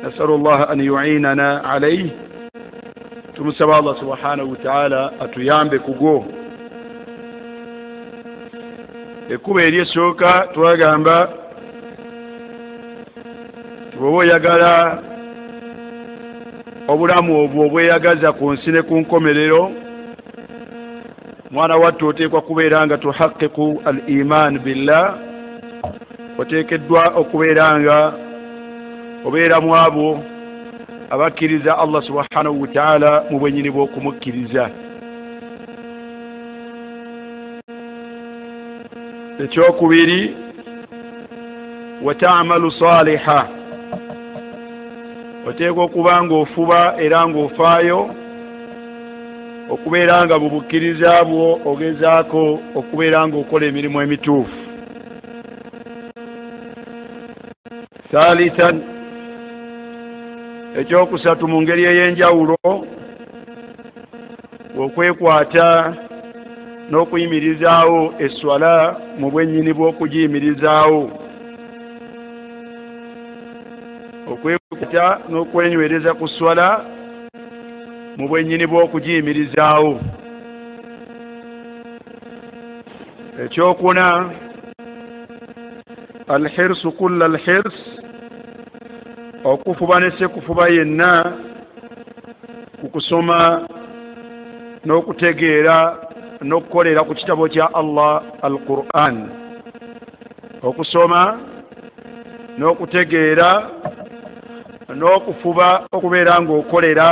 Nasalu llaha an yuinana alaihi, tumusaba Allah subhanahu wataala atuyambe kugwo. Ekkubo eryesooka twagamba bw'oba oyagala obulamu obwo obweyagaza ku nsi ne ku nkomerero, mwana wattu oteekwa kubeera nga tuhaqiqu al iman billah, oteekeddwa okubeera nga obeera mu abo abakkiriza Allah subhanahu wataala mu bwenyini bw'okumukkiriza. Ekyokubiri, watamalu saliha, oteekwa okuba ng'ofuba era ng'ofaayo okubeera nga mu bukkiriza bwo ogezaako okubeera ng'okola emirimu emituufu. Thalithan, ekyokusatu mu ngeri ey'enjawulo, okwekwata n'okuyimirizaawo esswala mu bwennyini bw'okugiyimirizaawo, okwekwata n'okwenywereza ku sswala mu bwennyini bw'okugiyimirizaawo. Ekyokuna, alhirsu kulla alhirs, okufuba ne sekufuba yenna ku kusoma n'okutegeera n'okukolera ku kitabo kya Allah al Quran, okusoma n'okutegeera n'okufuba okubeera ng'okolera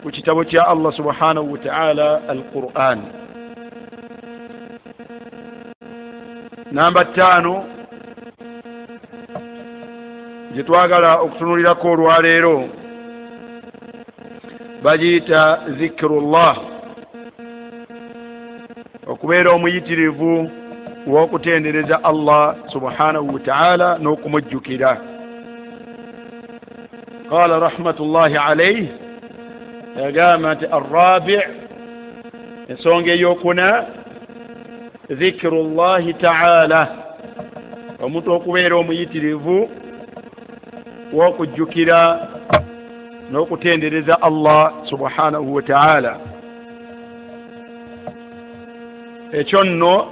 ku kitabo kya Allah subhanahu wa ta'ala al Quran. Namba 5 gye twagala okutunulirako olwaleero bagiyita zikrullah, okubeera omuyitirivu w'okutendereza Allah subhanahu wa ta'ala n'okumujjukira. Qala rahmatullahi alayhi, yagamba nti arrabi, ensonga eyokuna, dhikrullahi ta'ala, omuntu okubeera omuyitirivu w'okujjukira n'okutendereza Allah subhanahu wa ta'ala. Ekyo nno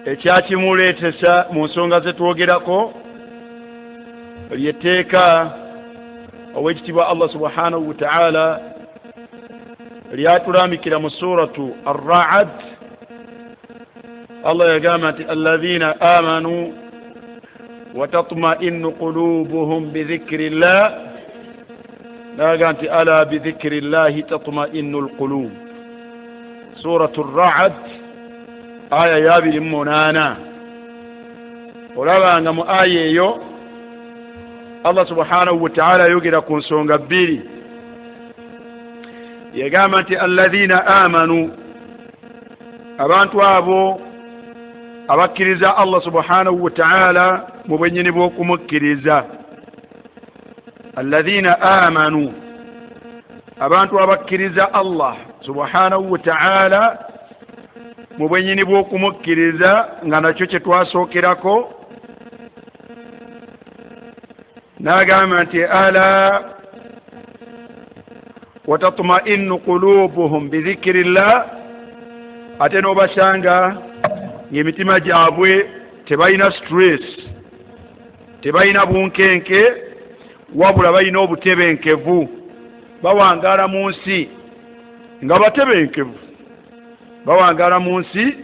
ekyakimuleetesa mu nsonga ze twogerako lyetteeka ow'ekitiibwa Allah subhanahu wa ta'ala lyatulamikira mu suratu Ar-Ra'd. Allah yagamba nti alladhina amanu wa tatma'innu qulubuhum bidhikrillah, naga nti ala bidhikrillahi tatma'innu alqulub. Suratu Ar-Ra'd aya ya 28. Olabanga mu aya eyo Allah subhanahu wa ta'ala ayogera ku nsonga bbiri. Yagamba nti alladhina amanu, abantu abo abakkiriza Allah subhanahu wa ta'ala mu bwennyini bw'okumukkiriza. Alladhina amanu, abantu abakkiriza Allah subhanahu wa ta'ala mu bwennyini bw'okumukkiriza, nga nakyo kye twasookerako. N'agamba nti ala watatma'innu qulubuhum bidhikrillah, ate n'obasanga ng'emitima gyabwe tebalina stress, tebalina bunkenke, wabula balina obutebenkevu, bawangaala mu nsi nga batebenkevu, bawangaala mu nsi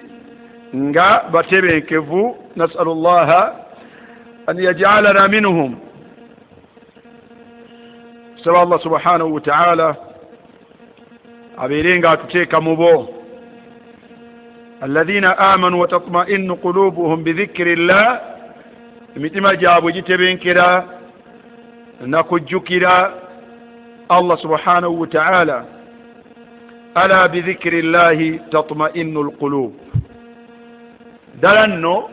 nga batebenkevu. Nasalu llaha an yajalana minhum. Saba Allah subhanahu wa ta'ala abeere nga atuteeka mu bo. Alladhina amanu wa tatma'innu qulubuhum bidhikrillah, emitima gyabwe gitebenkera nakujjukira Allah subhanahu wa ta'ala. Ala bidhikrillahi tatma'innu alqulub. Ddala nno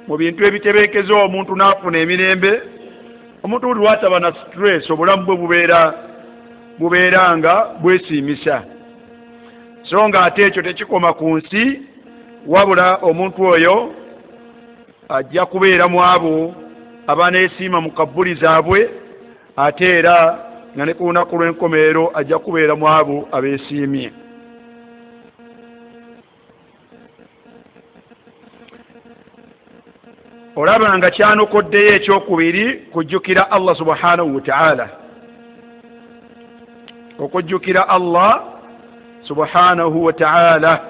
mu bintu ebitebenkeza omuntu n'afuna emirembe, omuntu buli lwataba na stress obulamu bwe bubeera nga bwesiimisa. So nga ate ekyo tekikoma ku nsi, wabula omuntu oyo ajja kubeera mu abo abaneesiima mu kabbuli zaabwe, ate era nga ne ku lunaku lw'enkomerero ajja kubeera mu abo abeesiimye. Olaba nga kyanokoddeyo ekyokubiri kujjukira Allah subhanahu wa ta'ala, okujjukira Allah subhanahu wa ta'ala.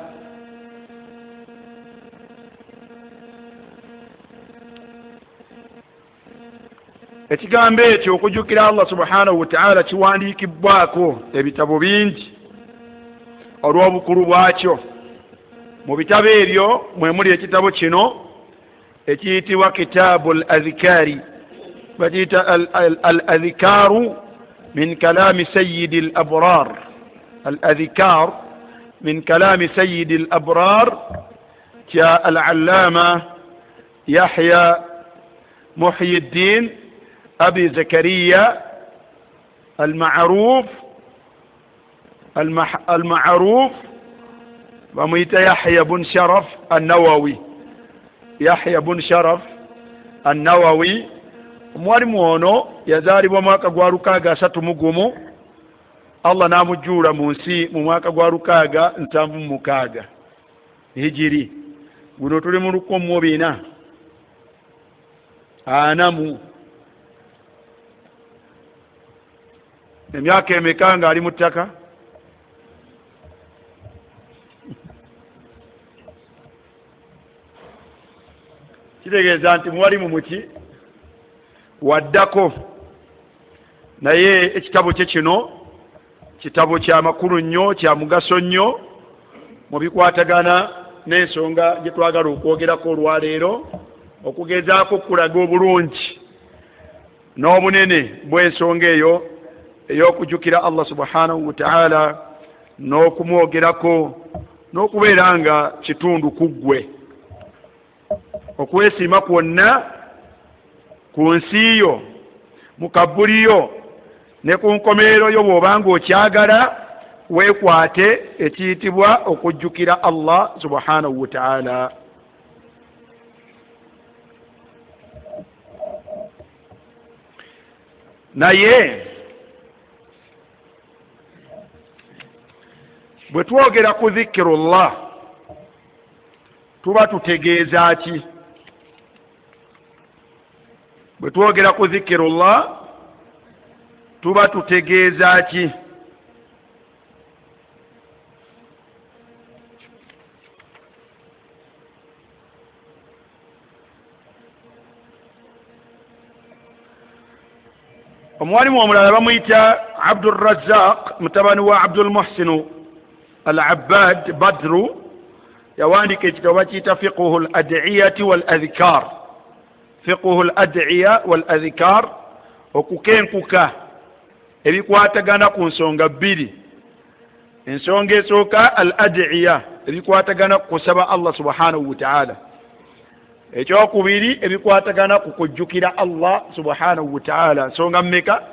Ekigambo ekyo okujjukira Allah subhanahu wa ta'ala kiwandiikibwako ebitabo bingi olw'obukulu bwakyo. Mu bitabo ebyo mwe muli ekitabo kino ekiyitibwa Kitabu al-Adhikari, bakiyita al-Adhikaru min kalami sayyidi al-abrar, al-Adhikar min kalami sayyidi al-abrar kya al-Allama Yahya Muhyiddin Abi Zakariya al-Ma'ruf al-Ma'ruf, bamuyita Yahya bun Sharaf an-Nawawi, Yahya bun Sharaf an-Nawawi. Omwalimu ono yazaalibwa mwaka gwa 631, Allah n'amujjuula mu nsi mu mwaka gwa 676 hijiri. Guno tuli mu 1440. Emyaka emeka ng'ali mu ttaka? Kitegeeza nti muwalimu muki waddako. Naye ekitabo kye kino kitabo kya makulu nnyo, kya mugaso nnyo mu bikwatagana n'ensonga gye twagala okwogerako olwaleero, okugezaako okulaga obulungi n'obunene bw'ensonga eyo ey'okujjukira Allah subhanahu wa ta'ala n'okumwogerako n'okubeera nga kitundu ku ggwe. Okwesiima kwonna ku nsi yo, mu kabbuli yo ne ku nkomerero yo, bw'obanga okyagala weekwate ekiyitibwa okujjukira Allah subhanahu wa ta'ala. Naye bwe twogera ku dhikirullah tuba tutegeeza ki? Bwe twogera ku dhikirullah tuba tutegeeza ki? Omwalimu omulala bamuyita Abdurrazzaq mutabani wa Abdul Muhsin al-Abbad Badru, yawandiika ekitabo bakiyita Fiqhu al-Ad'iyati wal-Adhkar, Fiqhu al-Ad'iya wal-Adhkar, okukenkuka ebikwatagana ku nsonga bbiri. Ensonga esooka al-ad'iya, ebikwatagana ku kusaba Allah subhanahu wa ta'ala. Ekyokubiri ebikwatagana ku kujjukira Allah subhanahu wa ta'ala. Nsonga mmeka?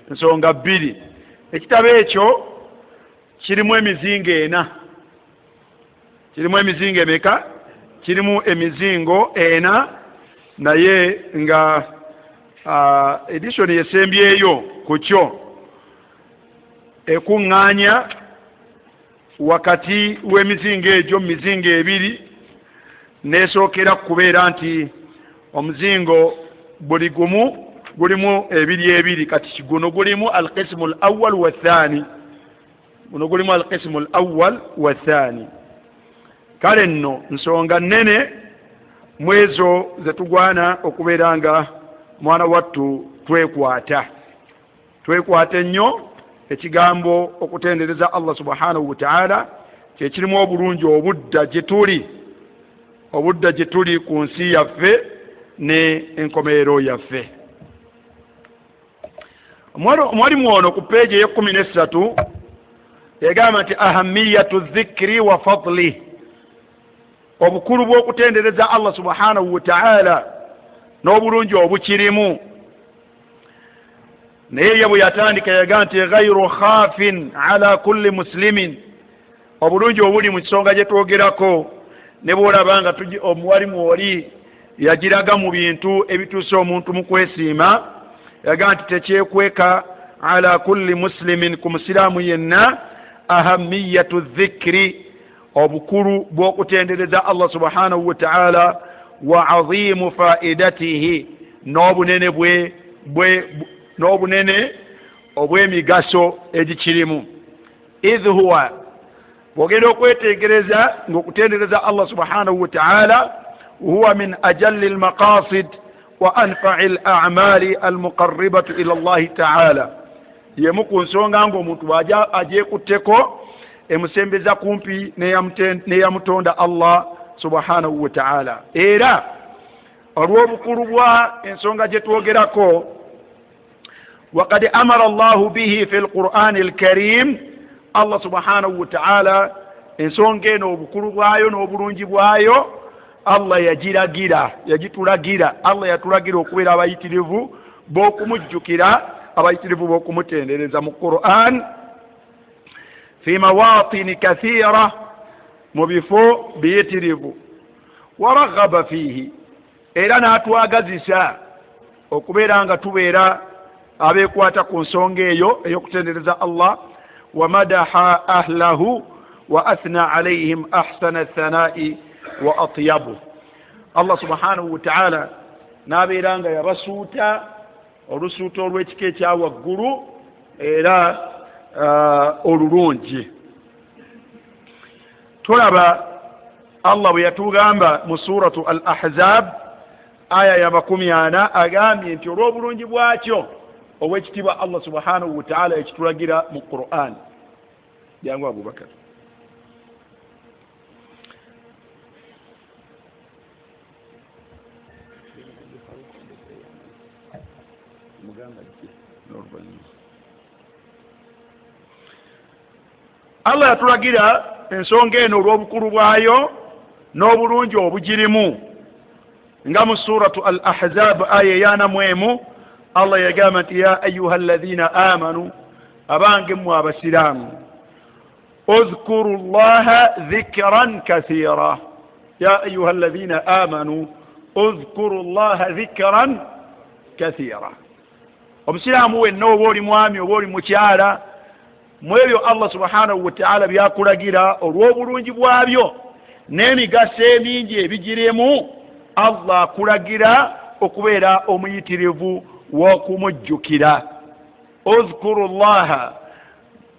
Nsonga bbiri. Ekitabo ekyo kirimu emizingo ena. Kirimu emizingo emeka? Kirimu emizingo ena, naye nga edition yesembyeyo ku kyo ekuŋŋaanya wakati w'emizingo egyo mizingo ebiri, neesookera kubeera nti omuzingo buli gumu gulimu ebiri ebiri. Kati guno gulimu alqismu al-awwal wathani, guno gulimu alqismu al-awwal wathani. Kale nno nsonga nnene mwezo ze tugwana okubeera nga mwana wattu twekwata, twekwata ennyo ekigambo okutendereza Allah subhanahu wa ta'ala kye kirimu obulungi obudda gye tuli, obudda gye tuli ku nsi yaffe ne enkomerero yaffe. Omwalimu ono ku peegi ey'ekkumi n'essatu yagamba nti ahamiyatu dhikri wa fadli, obukulu bw'okutendereza Allah subhanahu wa ta'ala n'obulungi obukirimu. Naye ye bwe yatandika yagamba nti ghairu khafin ala kulli muslimin, obulungi obuli mu nsonga gye twogerako ne bw'olaba nga omuwalimu oli yagiraga mu bintu ebituusa omuntu mu kwesiima. Yaga nti tekyekweka ala kulli muslimin, ku musiraamu yenna, ahamiyatu dhikri, obukulu bw'okutendereza Allah subhanahu wa ta'ala, wa azimu faidatihi, n'obunene n'obunene obw'emigaso egikirimu. Idh huwa, bw'ogenda okwetegereza ng'okutendereza Allah subhanahu wa ta'ala, huwa min ajalli almaqasid wa anfa'i al-a'mali almuqarribatu ila Allahi ta'ala, yemu ku nsonga ng'omuntu bw'aja agyekutteko emusembeza kumpi neyamutonda Allah subhanahu wa ta'ala. Era olw'obukulu bwa ensonga gye twogerako, waqad amara Allahu bihi fi lqur'ani alkarim, Allah subhanahu wa ta'ala ensonga eno obukulu bwayo n'obulungi bwayo Allah yagiragira, yagitulagira. Allah yatulagira okubeera abayitirivu b'okumujjukira, abayitirivu b'okumutendereza mu Qur'an fi mawatini kathira, mu bifo biyitirivu. Waraghaba fiihi, era n'atwagazisa okubeera nga tubeera abeekwata ku nsonga eyo ey'okutendereza Allah. Wa madaha ahlahu wa athna alayhim ahsana thanai wa atyabu, Allah subhanahu wa ta'ala n'abeera nga yabasuuta olusuuta olw'ekika ekya waggulu era olulungi. Tulaba Allah bwe yatugamba mu suratu al ahzab aya ya 40, agambye nti olw'obulungi bwakyo obw'ekitiibwa Allah subhanahu wa ta'ala ekitulagira mu Qur'an. Jangu Abubakar. Allah yatulagira ensonga eno olw'obukulu bwayo n'obulungi obugirimu, nga mu suratu al ahzab aya eyana mu emu Allah yagamba nti ya ayuha alladhina amanu, abange mmwe abasiraamu, udhkuru llaha dhikran kathira. Ya ayuha alladhina amanu udhkuru llaha dhikran kathira. Omusiraamu wenna, oba oli mwami oba oli mukyala, mu ebyo Allah subhanahu wa ta'ala byakulagira olw'obulungi bwabyo n'emigaso emingi ebigirimu, Allah akulagira okubeera omuyitirivu w'okumujjukira. Udhkuru llaha,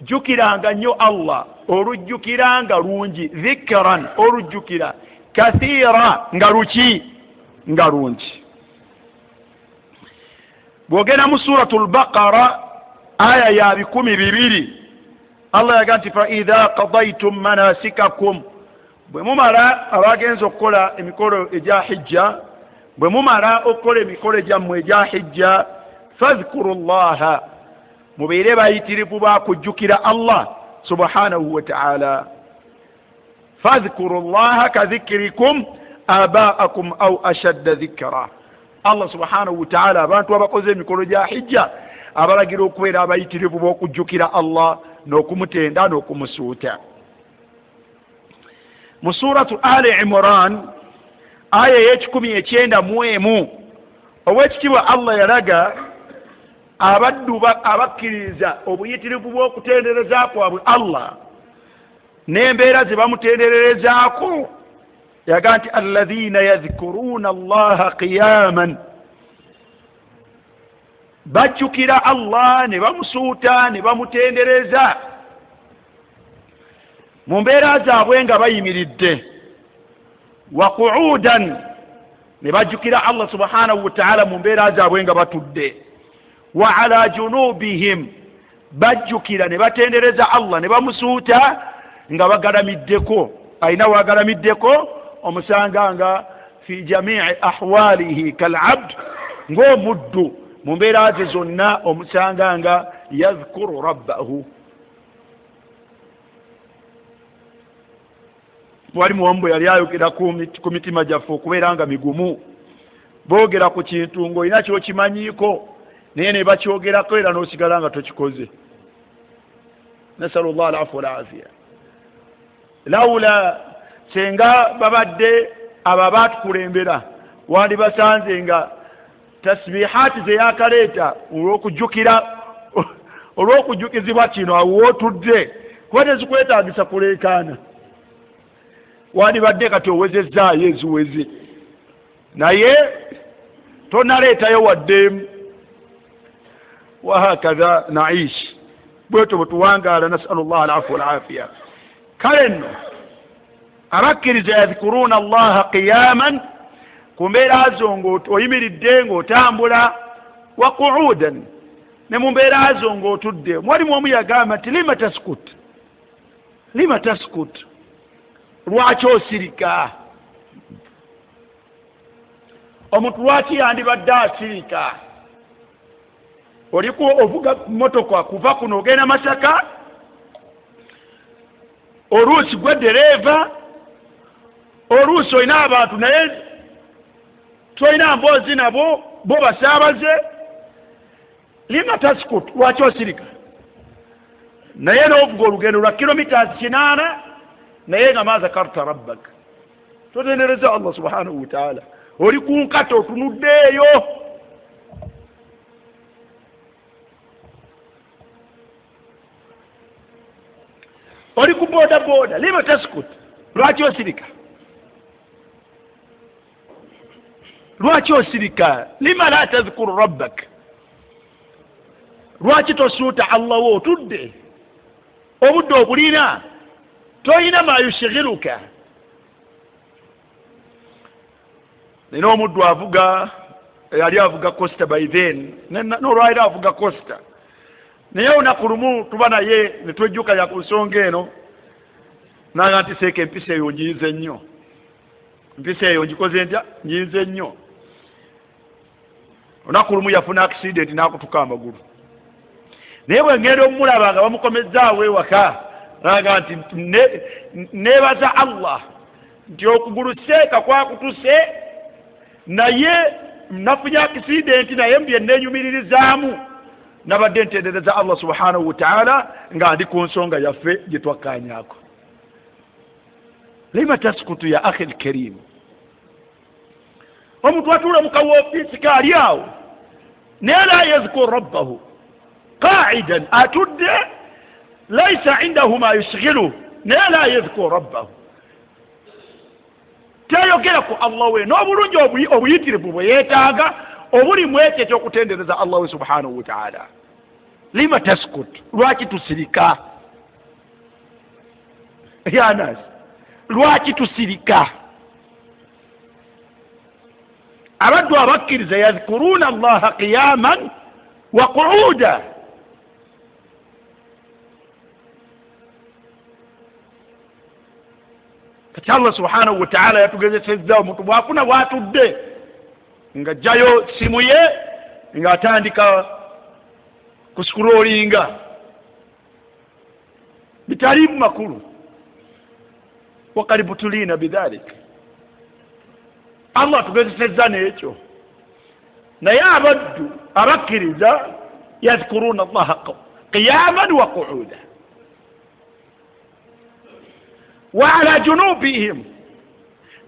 jjukiranga nnyo Allah, olujjukira nga lungi, dhikran, olujjukira, kathira, nga luki, nga lungi. Bw'ogenda mu suratu al-Baqara aya ya 200, Allah yaga nti fa idha qadaytum manasikakum, bwe mumala abagenza okukola emikolo egya hijja, bwe mumala okukola emikolo gyammwe egya hijja, fadhkuru llaha, mubeere bayitirivu bakujjukira Allah subhanahu wa ta'ala. Fadhkuru llaha kadhikrikum abaakum au ashadda dhikra. Allah subhanahu wa ta'ala abantu abakoze emikolo gya hijja abalagira okubeera abayitirivu b'okujjukira Allah n'okumutenda n'okumusuuta. Mu suratu Ali Imran aya ey'ekikumyekyenda mu emu, ow'ekitiibwa Allah yalaga abaddu abakkiriza obuyitirivu bw'okutendereza kwabwe Allah n'embeera ze bamutendererezaako. Yaga nti alladhina yadhkuruna allaha qiyaman, bajjukira Allah ne bamusuuta ne bamutendereza mu mbeera zaabwe nga bayimiridde, wa qu'udan, ne bajjukira Allah subhanahu wa ta'ala mu mbeera zaabwe nga batudde, wa ala junubihim, bajjukira ne batendereza Allah ne bamusuuta nga bagalamiddeko. Alina wagalamiddeko omusanga nga fi jamii ahwalihi kalabd, ng'omuddu mu mbeera ze zonna omusanga nga yadhkuru rabbahu. Wali muwambu yali ayogera ku mitima gyaffe okubeera nga migumu, boogera ku kintu ng'olina kyokimanyiiko naye ne bakyogerako era n'osigala nga tokikoze. Nasalu llah alafu walafiya. Lawula senga babadde abo abaatukulembera Wandibasanze nga tasbihaati ze yakaleeta olw'okujjukira, olw'okujjukizibwa kino awo wootudde, kuba tezikwetaagisa kuleekaana. Wandibadde kati owezezzaayo eziweze, naye tonaleetayo waddeemu. Wahakatha naish, bwetyo bwe tuwangaala. Nasalu llah alafu walafiya. Kale nno abakkiriza yadhkuruuna allaha qiyaman, ku mbeera zo ng'oyimiridde, ng'otambula, wa qu'udan, ne mu mbeera zo ng'otudde. Mwalimu omu yagamba nti lima taskut, lima taskut, lwaki osirika? Omuntu lwaki yandibadde asirika? Oliku ovuga motoka kuva kuno ogenda Masaka, oluusi gwe dereeva, oluusi olina abantu naye tolina mboozi nabo, bo basaabaze. Lima taskut, lwaki osirika? Naye n'ovuga olugendo lwa kilometers 8, naye nga ma zakarta rabbak, totendereza Allah subhanahu wataala. Oli ku nkata otunuddeeyo. Oli ku boda boda, lima taskut, lwaki osirika? Lwaki osirika? Lima la tadhkuru rabbak, lwaki tosuuta Allah wo? Otudde, obudde obulina, toyina ma yushighiruka. Nina omuddu avuga, yali avuga costa by then, n'olwaliro avuga costa, naye olunaku lumu tuba naye ne twejjukanya ku nsonga eno, naga nti seeka empisa eyo ngiyize nnyo, empisa eyo ngikoze ntya, ngiyize nnyo. Olunaku lumu yafuna accident n'akutuka amagulu, naye bwe ngenda omulaba nga bamukomezzaawo ewaka, naga nti neebaza Allah nti okugulu seeka kwakutuse, naye nafunye accident, naye bye neenyumiririzaamu nabadde ntendereza Allah subhanahu wataala nga ndi ku nsonga yaffe gye twakkaanyaako. Lima taskutu ya akhi lkarim? Omuntu atuula mu kawoofiisi kaali awo, naye la yazkur rabbahu qaidan, atudde, laisa indahu ma yushghiluhu, naye la yazkur rabbahu, teyogera ku Allah we n'obulungi obuyitirivu bwe yeetaaga obuli mu ekyo ekyokutendereza Allah we subhanahu wataala. Lima taskut, lwaki tusirika? Ya nasi, lwaki tusirika? Abaddu abakkiriza yadhkuruuna allaha qiyaman wa qu'uda. Kati Allah subhanahu wataala yatugezesezza omuntu bwafuna bwatudde ng'ajjayo simu ye ng'atandika kusikurolinga bitaliimu makulu. Wakad butulina bidhalik, Allah atugezesezza n'ekyo, naye abaddu abakkiriza yadhkuruuna allaha qiyaman wa qu'uda wa ala junubihim,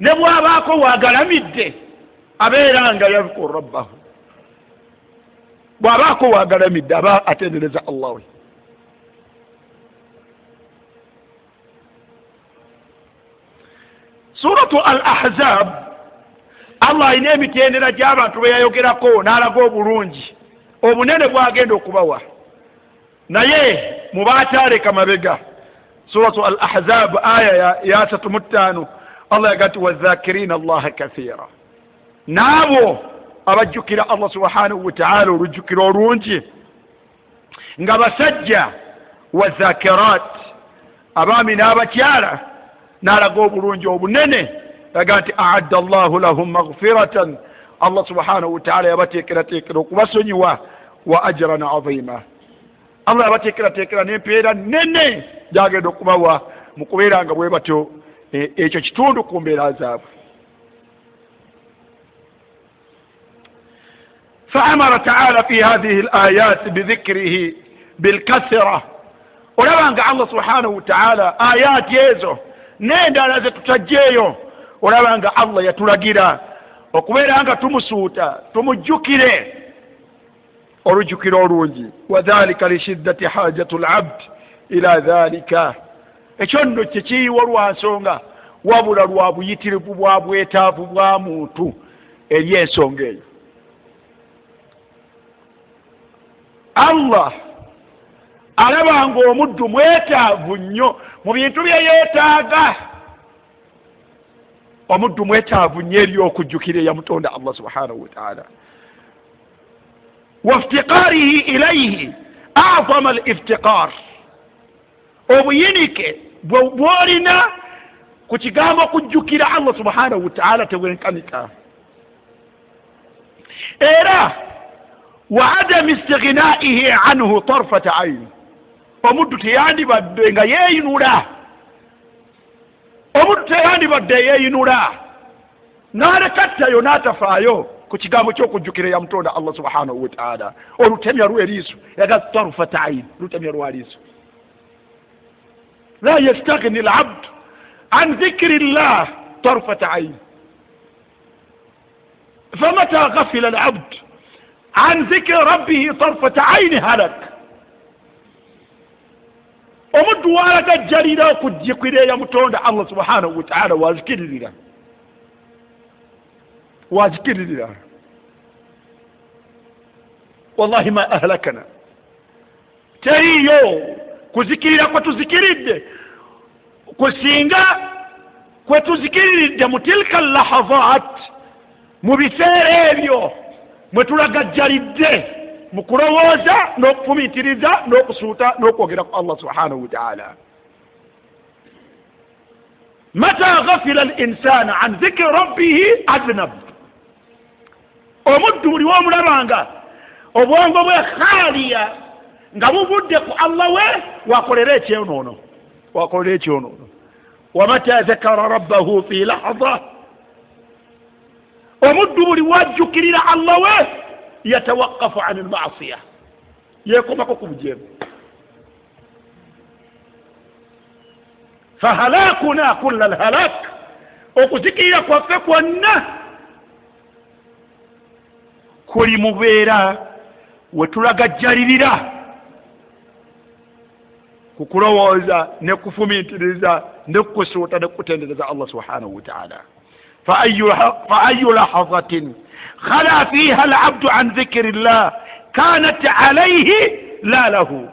ne bw'abaako waagalamidde abeera nga yadhkuru rabbahu, bw'abaako waagalamidde aba atendereza Allah we. Suratu Al Ahzab, Allah alina emitendera gy'abantu be yayogerako n'alaga obulungi obunene bw'agenda okubawa, naye mubaataaleka mabega. Suratu Al Ahzab aya ya 35, Allah yaga nti wazakirina allaha kathira, n'abo abajjukira Allah subhanahu wataala olujjukiro olungi nga basajja, wazakirat, abaami n'abakyala, n'alaga obulungi obunene, laga nti aadda llahu lahum maghfiratan, Allah subhanahu wataala yabateekerateekera okubasonyiwa, wa ajran azima, Allah yabateekerateekera n'empeera nene gyagenda okubawa mu kubeera nga bwe batyo ekyo kitundu ku mbeera zaabwe. Faamara taala fi hathihi layat bidhikrihi bilkathira, olaba nga Allah subhanahu wataala ayaati ezo n'endala zetutajjeeyo, olaba nga Allah yatulagira Okubeera nga tumusuuta, tumujjukire olujjukiro olungi. Wadhalika lishiddati hajatu labd ila dhalika. Ekyo nno kyekiyiwo lwa nsonga, wabula lwa buyitirivu bwa bwetaavu bwa muntu eri ensonga eyo. Allah alaba nga omuddu mwetaavu nnyo mu bintu bye yeetaaga. Omuddu mwetaavu nnyo eri okujjukira eyamutonda Allah subhanahu wataala. Waiftiqarihi ilaihi azama al iftiqar. Obuyinike bwolina ku kigambo okujjukira Allah subhanahu wataala tebwenkanika. Era wa adami istighnaihi anhu tarfata aini. Omuddu teyandibadde nga yeeyinula, omuddu teyandibadde yeeyinula n'alekattayo n'atafaayo ku kigambo ky'okujjukira eyamutonda Allah subhanahu wataala. Olutemya lw'eriiso yaga tarfata aini, lutemya lwa liiso. La yastaghni labd an dhikri llah tarfata aini. Famata ghafila alabd an dhikri rabbihi tarfata aini halak. Omuddu walagajjalira okujjukira eyamutonda Allah subhanahu wataala, wazikiririra, wazikiririra. Wallahi ma ahlakana, teriyo kuzikirira kwe tuzikiridde kusinga kwe tuzikiriridde mu tilka lahazat, mu biseera ebyo mwe tulagajjalidde mu kulowooza n'okufumiitiriza n'okusuuta n'okwogera ku Allah subhanahu wataala. Mata ghafila al insana an dhikri rabbihi adnab. Omuddu buli womulabanga obwongo bwe khaliya nga buvudde ku Allah we, wakolera ekyonoono, wakolera ekyonoono. Wamata dhakara rabbahu fi lahadha. Omuddu buli wajjukirira Allah we yatawakafu an lmasiya, yekomako ku bujeemu. Fahalakuna kulla lhalak, okuzikirira kwaffe kwonna kuli mubeera wetulagajjalirira ku kulowooza ne kufumiitiriza ne kusuuta ne kutendereza Allah subhanahu wataala. Fa ayu lahazatin khala fiha alabdu an dhikri llah kanat alaihi la lahu.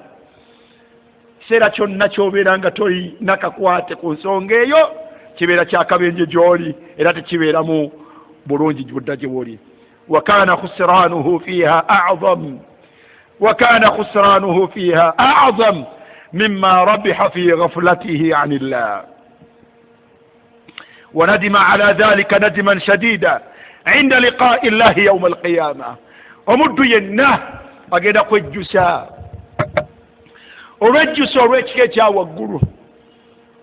Kiseera kyonna kyobeera nga tolina kakwate ku nsonga eyo kibeera kyakabenje gy'oli, era tekibeeramu bulungi budda gye buli. Wakana khusranuhu fiha azam, wakana khusranuhu fiha azam mima rabiha fi ghaflatihi an illah, وندم على ذلك ندما شديدا عند لقاء الله يوم القيامة. Omuddu yenna agenda kwejjusa olwejjusa olw'ekika ekya waggulu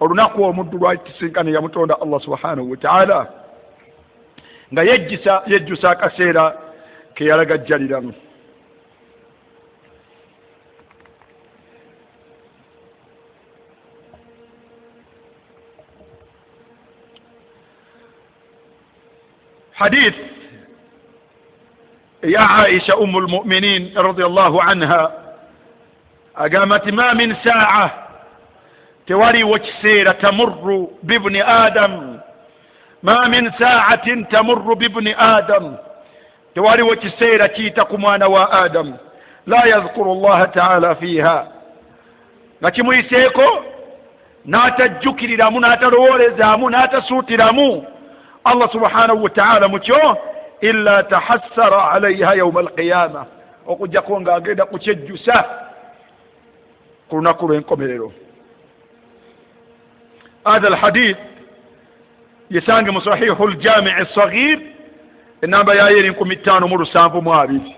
olunaku omuddu lwakisinkana yamutonda Allah subhanahu wataala, nga yejjusa yejjusa akaseera ke yalagajjaliramu. حديث يا عائشة أم المؤمنين رضي الله عنها أقامت: ما من ساعة تواري وجسيرة تمر بابن آدم، ما من ساعة تمر بابن آدم، تواري وجسيرة كيتكمان وآدم لا يذكر الله تعالى فيها، nga kimuyiseeko n'atajjukiriramu n'atalowoolezaamu n'atasuutiramu Allah subhanahu wataala mukyo, illa tahassara alaiha yauma alqiyama, okujjako ng'agenda kukyejjusa ku lunaku lw'enkomerero. Hatha alhadith yesange mu Sahihu Ljamii Sagir, enamba yayo eri 5072.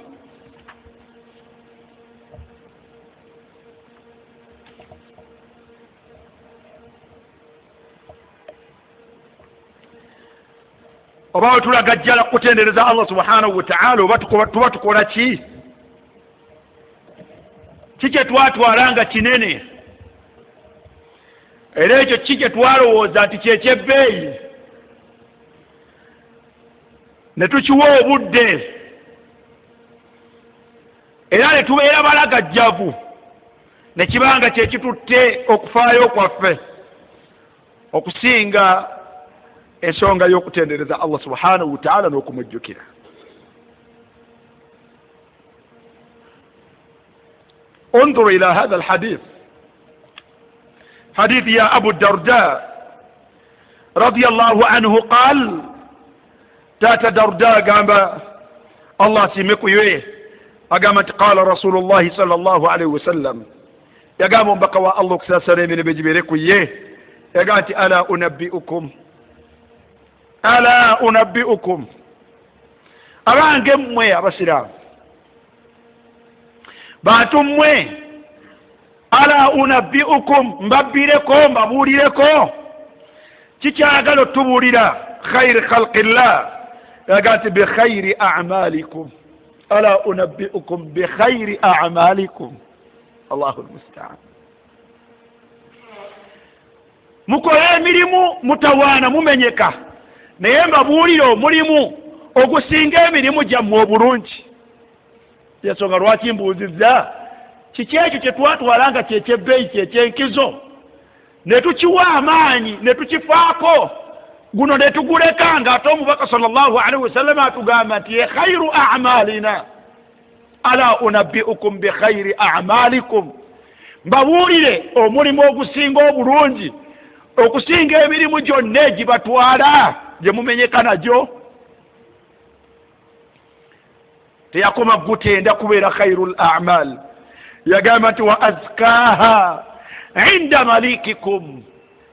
Oba wetulagajjala kutendereza Allah subhanahu wataala, oba tuba tukola ki? Ki kye twatwala nga kinene, era ekyo ki kye twalowooza nti kyekyebbeeyi? Ne tukiwa obudde era ne tubeera balagajjavu, ne kibanga kyekitutte okufaayo kwaffe okusinga ensonga y'okutendereza Allah subhanahu wataala n'okumujjukira. انظر إلى هذا الحديث، حديث يا أبو الدرداء رضي الله عنه قال، تاتا درداء قام الله سيمكو يويه أقامت قال رسول الله صلى الله عليه وسلم، يقام بقوا الله كساسرين من بجبريكو يه، يقامت ألا أنبئكم، ألا أنبئكم، أبان قموا يا بسلام bantu mmwe, ala unabbiukum, mbabbireko mbabuulireko kikyagala otubuulira khairi khalqillah, yaga nti bikhairi amalikum, ala unabbiukum bikhairi amalikum. Allahu lmustaan. Mukole emirimu mutawaana mumenyeka, naye mbabuulire omulimu ogusinga emirimu gyammwe obulungi. Yensonga lwaki mbuuzizza kiki ekyo kye twatwala nga kyekyebbeeyi kyekyenkizo ne tukiwa amaanyi ne tukifaako guno ne tuguleka, nga ate omubaka sallallahu alaihi wasallam atugamba nti ye khairu amalina, ala unabbiukum bikhairi amalikum, mbabuulire omulimu ogusinga obulungi okusinga emirimu gyonna egibatwala gye mumenyeka nagyo. Teyakoma gutenda kubeera khairu l amal, yagamba nti wa azkaha inda malikikum,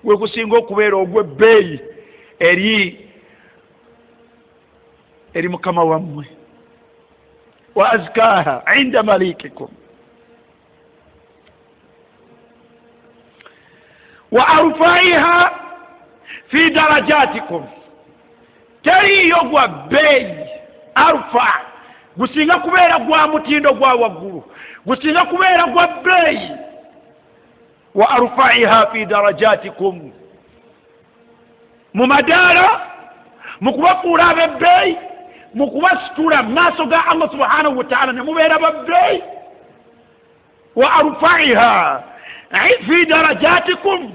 gwe gusinga okubeera ogw'ebbeeyi eri mukama wammwe. Wa azkaha inda malikikum wa arfaiha fi darajatikum, teriiyo gwa bbeeyi arfa, gusinga kubeera gwa mutindo gwa waggulu, gusinga kubeera gwa bbeeyi. Wa arfaiha fi darajatikum, mu madaala, mu kubafuula ab'ebbeeyi, mu kubasitula mu maaso ga Allah subhanahu wataala ne mubeera ba bbeeyi. Wa arfaiha fi darajatikum,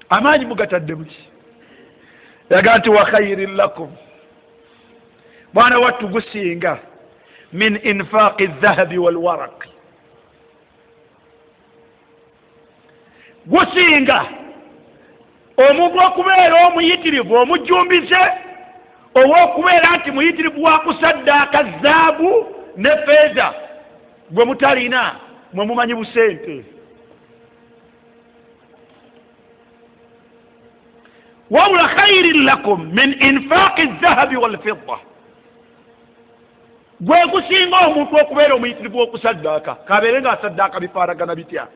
amaanyi mugatadde muki? Yaga nti wa khairin lakum, mwana wattu gusinga min infaqi dhahabi walwaraqi, gusinga omuntu okubeera omuyitirivu omujjumbize ow'okubeera nti muyitirivu wa kusaddaaka zaabu ne feeza gwe mutalina mwe mumanyi busente. Wabula khairin lakum min infaqi dhahabi walfidda, gwe gusinga omuntu okubeera omuyitirivu w'okusaddaaka kabeere ng'asaddaaka bifaanagana bitya.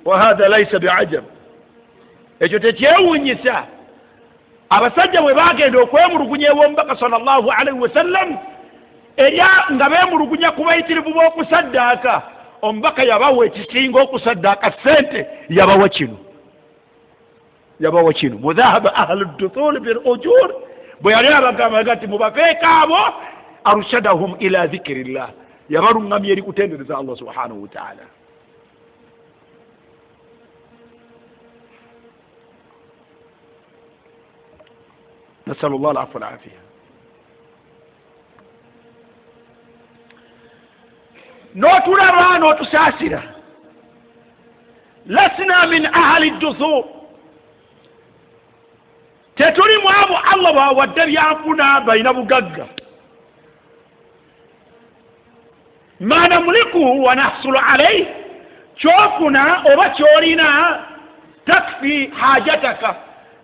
Wa hatha laisa biajab, ekyo tekyewuunyisa abasajja bwe bagenda okwemulugunya ew'omubaka sallallahu alaihi wasallam, era nga beemulugunya ku bayitirivu b'okusaddaaka, omubaka yabawa ekisinga okusaddaaka ssente, yabawa kino, yabawa kino mudhahaba ahlu duthuli bil ujur, bwe yali abagamba nti mubaveeko abo, arshadahum ila dhikirillah, yabaluŋŋamya eri kutendereza Allah subhanahu wataala. Nasalu llah alafu walafiya. N'otulaba n'otusaasira, lasna min ahali duthur, tetuli mu abo Allah bawadde byanfuna balina bugagga. Ma namulikuhu wa nahsulu alaihi, kyofuna oba kyolina takfi hajataka,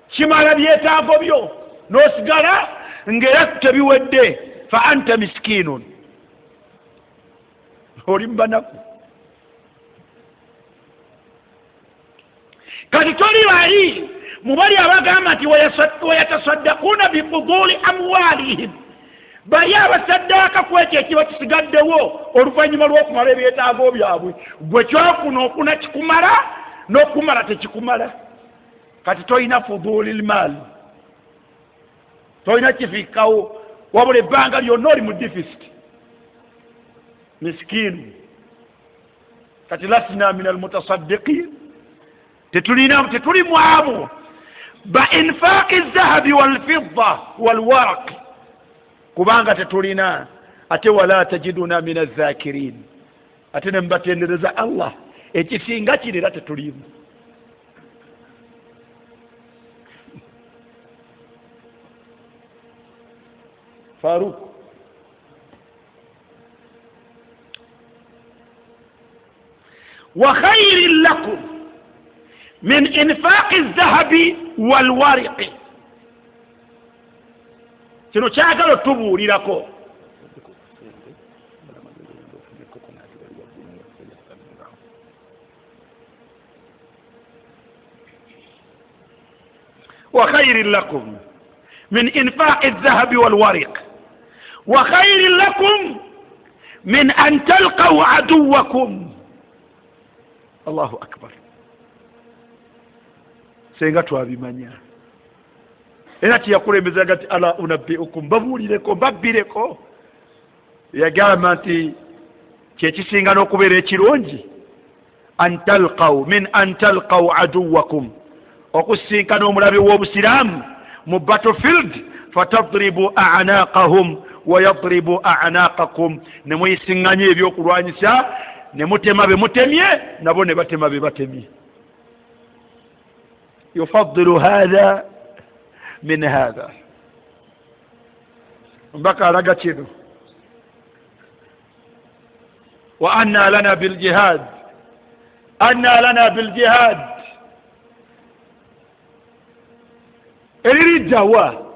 kimala byetaago byo n'osigala ng'era tebiwedde, fa anta miskinun, oli mubanaku. Kati toli bali mubali abagamba nti wayatasaddakuuna bifuduli amwalihim, bali abasaddaaka ku ekyo ekiba kisigaddewo oluvannyuma lw'okumala ebyetaago byabwe. Gwe kyofuna ofuna kikumala n'okumala tekikumala. Kati toyina fuduli lmaal, toyina kifikkawo, wabula ebbanga lyonna oli mu deficit, miskiinu. Kati lasna min almutasaddiqin, tetulina, tetuli mu abo ba infaqi zahabi walfidda walwaraq, kubanga tetulina. Ate wala tajiduna min azakirin, ate ne mubatendereza Allah ekisinga kiri era tetulimu. Faruk, wa khairin lakum min infaqi zahabi walwariqi. Kino kyagala otubuulirako. Wa khairin lakum min infaqi dhahabi walwariq wa khairin lakum min an talqaw aduwakum. Allahu akbar. Senga twabimanya era kiyakulembezaga nti ala unabbiukum, babuulireko, mbabbireko. Yagamba nti kyekisinga n'okubeera ekirungi an talqaw min an talqaw aduwakum, okusinkana omulabe w'obusiraamu mu battlefield, fatadribu a'naqahum wa yadribu a'naqakum, ne muyisiŋŋanya ebyokulwanyisa ne mutema be mutemye nabo ne batema be batemye. Yufaddilu hatha min hatha. Mbaka alaga kino. Wa anna lana biljihad, anna lana biljihad, eririddawa.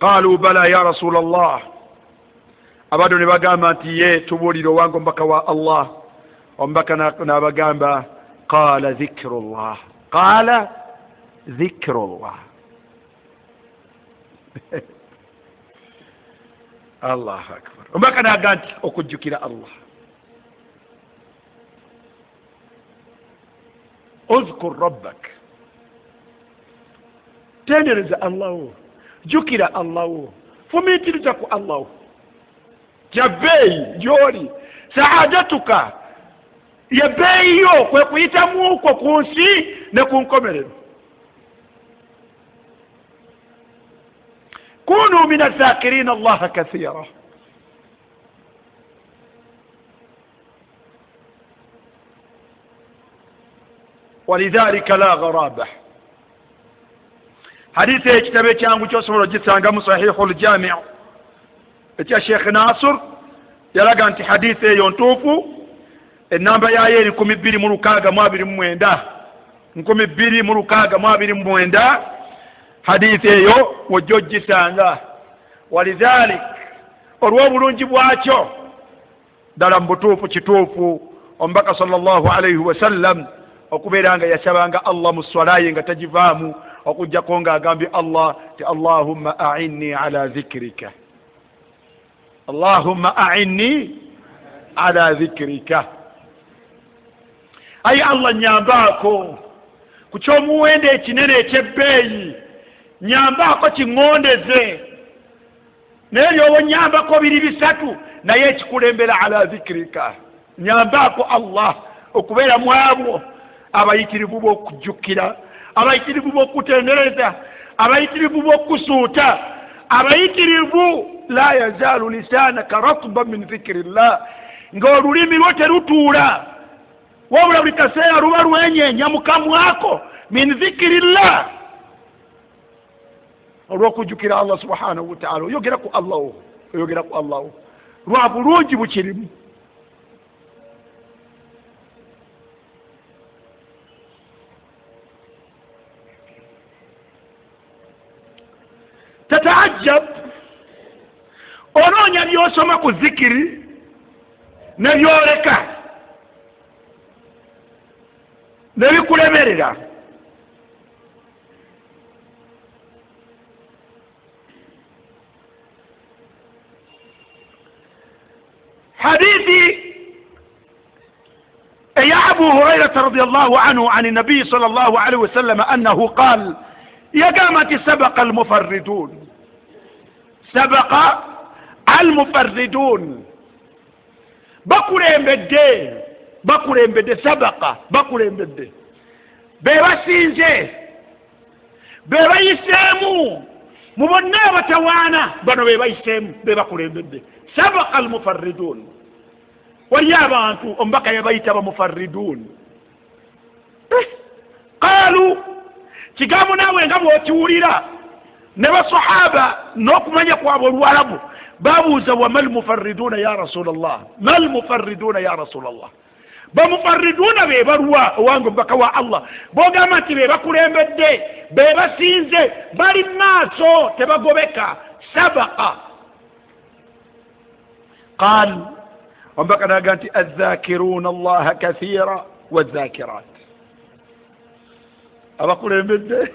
Qalu bala ya rasul Allah. Abaddu ne bagamba nti ye tubuulire owange omubaka wa Allah. Omubaka n'abagamba qala dhikrullah, qala dhikrullah. Allahu akbar. Omubaka n'agamba nti okujjukira Allah. Uzkur rabbak, tendereza Allah wo, jjukira Allah wo, fumiitiriza ku Allah wo. Jabbeeyi gy'oli saadatuka, yebbeeyi yo kwe kuyitamu kwo ku nsi ne ku nkomerero. Kunu min azakirina Allaha kathira. Walidhalika la gharaba. Hadithi ekitabo ekyangu kyosobola ogisanga mu Sahihul Jami' ekya Sheikh Nasur, yalaga nti hadithi eyo ntuufu. Enamba yayo eri 2629, 2629. Hadithi eyo wojja ogisanga. Walidhalik, olw'obulungi bwakyo ddala mu butuufu kituufu omubaka sallallahu alaihi wasallam okubeera nga yasabanga Allah mu swala ye nga tagivaamu, okujjako ng'agambye Allah ti Allahumma a'inni ala dhikrika, Allahumma a'inni ala dhikrika. Ayi Allah, nyambaako ku ky'omuwendo ekinene eky'ebbeeyi, nyambaako kiŋŋondeze. Naye byoba nyambako biri bisatu, naye ekikulembera ala dhikrika, nyambaako Allah okubeera mu abo abayitirivu b'okujjukira, abayitirivu b'okutendereza, abayitirivu b'okusuuta, abayitirivu la yazaalu lisanaka ratban min dhikrillah, ng'olulimi lwo terutuula wabula buli kaseera luba lwenyeenya mu kamwako min dhikrillah, olw'okujjukira Allah subhanahu wa ta'ala. Oyogera ku Allah, oyogera ku Allah lwa bulungi bukirimu. Tataajab, onoonya by'osoma ku zikiri ne byoleka ne bikulemerera. Hadithi Hurairata radiallahu anhu an nabiyi sal llahu alaihi wasallama annahu qal, yagamba nti sabaqa almufarridun, sabaqa almufarridun, bakulembedde, bakulembedde, sabaqa bakulembedde, be basinze, be bayiseemu mu bonna abatawaana, bano be bayiseemu, be bakulembedde. Sabaqa almufarridun, waliyo abantu omubaka yabayita bamufarridun. Qaalu, kigambo naawe nga bw'okiwulira ne basahaba n'okumanya kwabwe oluwarabu babuuza, wa mal mufarriduna ya rasulallah, mal mufarriduna ya rasulallah, bamufarriduna be balwa owange omubaka wa Allah? Bogamba nti be bakulembedde, be basinze, bali maaso tebagobeka. Sabaqa. Qal, omubaka naga nti azzakiruna allaha kathira wazakirat, abakulembedde,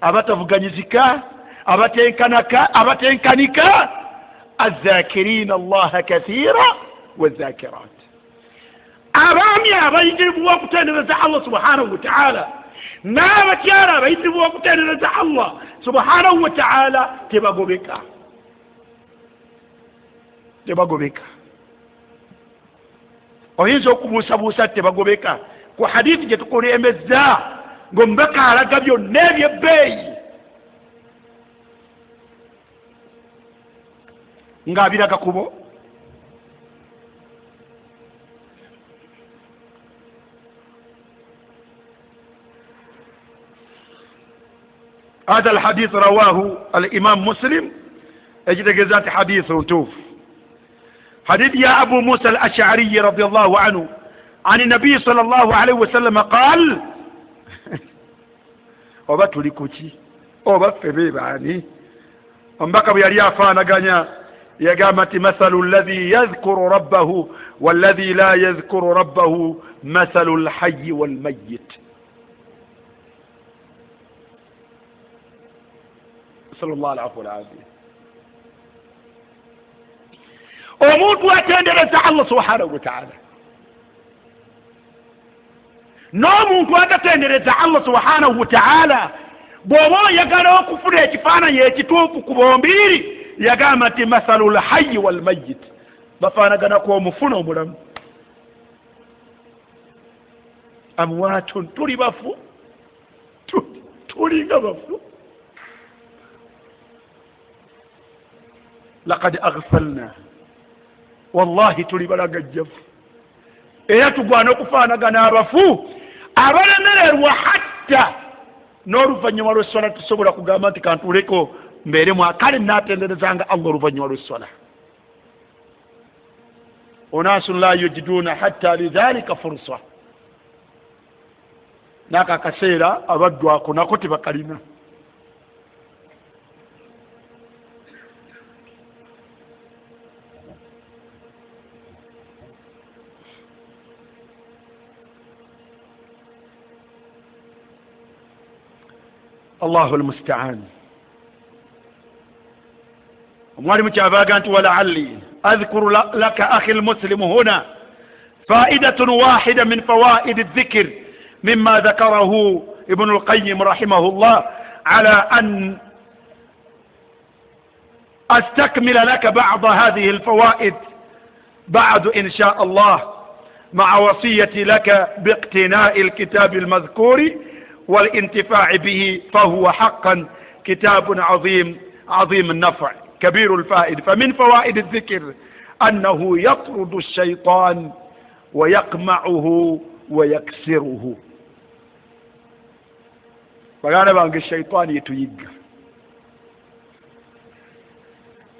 abatavuganyizika, abatenkanaka, abatenkanika, azzakirina allaha kathira wazakirat, abaami abayitirivu okutendereza Allah subhanahu wataala n'abakyala abayitirivu okutendereza Allah subhanahu wataala tebagobeka, tebagobeka. Oyinza okubuusabuusa tebagobeka ku hadithi gye tukulembeza ng'omubaka alaga byonna ebyebbeeyi ng'abiraga kubo. هذا الحديث رواه الإمام مسلم، اجتجزات حديث توف. حديث يا أبو موسى الأشعري رضي الله عنه عن النبي صلى الله عليه وسلم قال oba tuli kuki, oba ffe be baani? Omubaka bwe yali afaanaganya yagamba nti mathalu alladhi yadhkuru rabbahu walladhi la yadhkuru rabbahu mathalu lhayi walmayit. Nasalullah alafu walafiya. Omuntu atendereza Allah subhanahu wataala n'omuntu atatendereza Allah subhanahu wataala, bw'oba oyagala okufuna ekifaananyi ekituufu ku bombiriri, yagamba nti mathalu lhayi walmayit, bafaanaganako omufu n'omulamu. Amwatun, tuli bafu, tulinga bafu. Laqad aghfalna, wallahi tuli balagajjavu, era tugwana okufaanagana abafu abalemererwa hatta n'oluvannyuma lw'esswala tusobola kugamba nti kantuuleko mbeeremu akale naatenderezanga Allah oluvannyuma lw'esswala. Unasun la yujiduna hatta lidhalika fursa, n'ako akaseera abaddu ako nako tebakalina. Allahu almustaan. Omwalimu kyavaaga nti walaalli adhkuru laka akhi lmuslimu huna faidatun wahida min fawaidi dhikr mima dhakarahu Ibnu lqayim rahimahullah ala an astakmila laka bada hadhihi lfawaid badu insha Allah maa wasiyati laka biiqtinai lkitabi lmadhkuri والانتفاع به، فهو حقا كتاب عظيم عظيم النفع كبير الفائدة. فمن فوائد الذكر أنه يطرد الشيطان ويقمعه ويكسره. baganda bange, shaitaani etuyigga.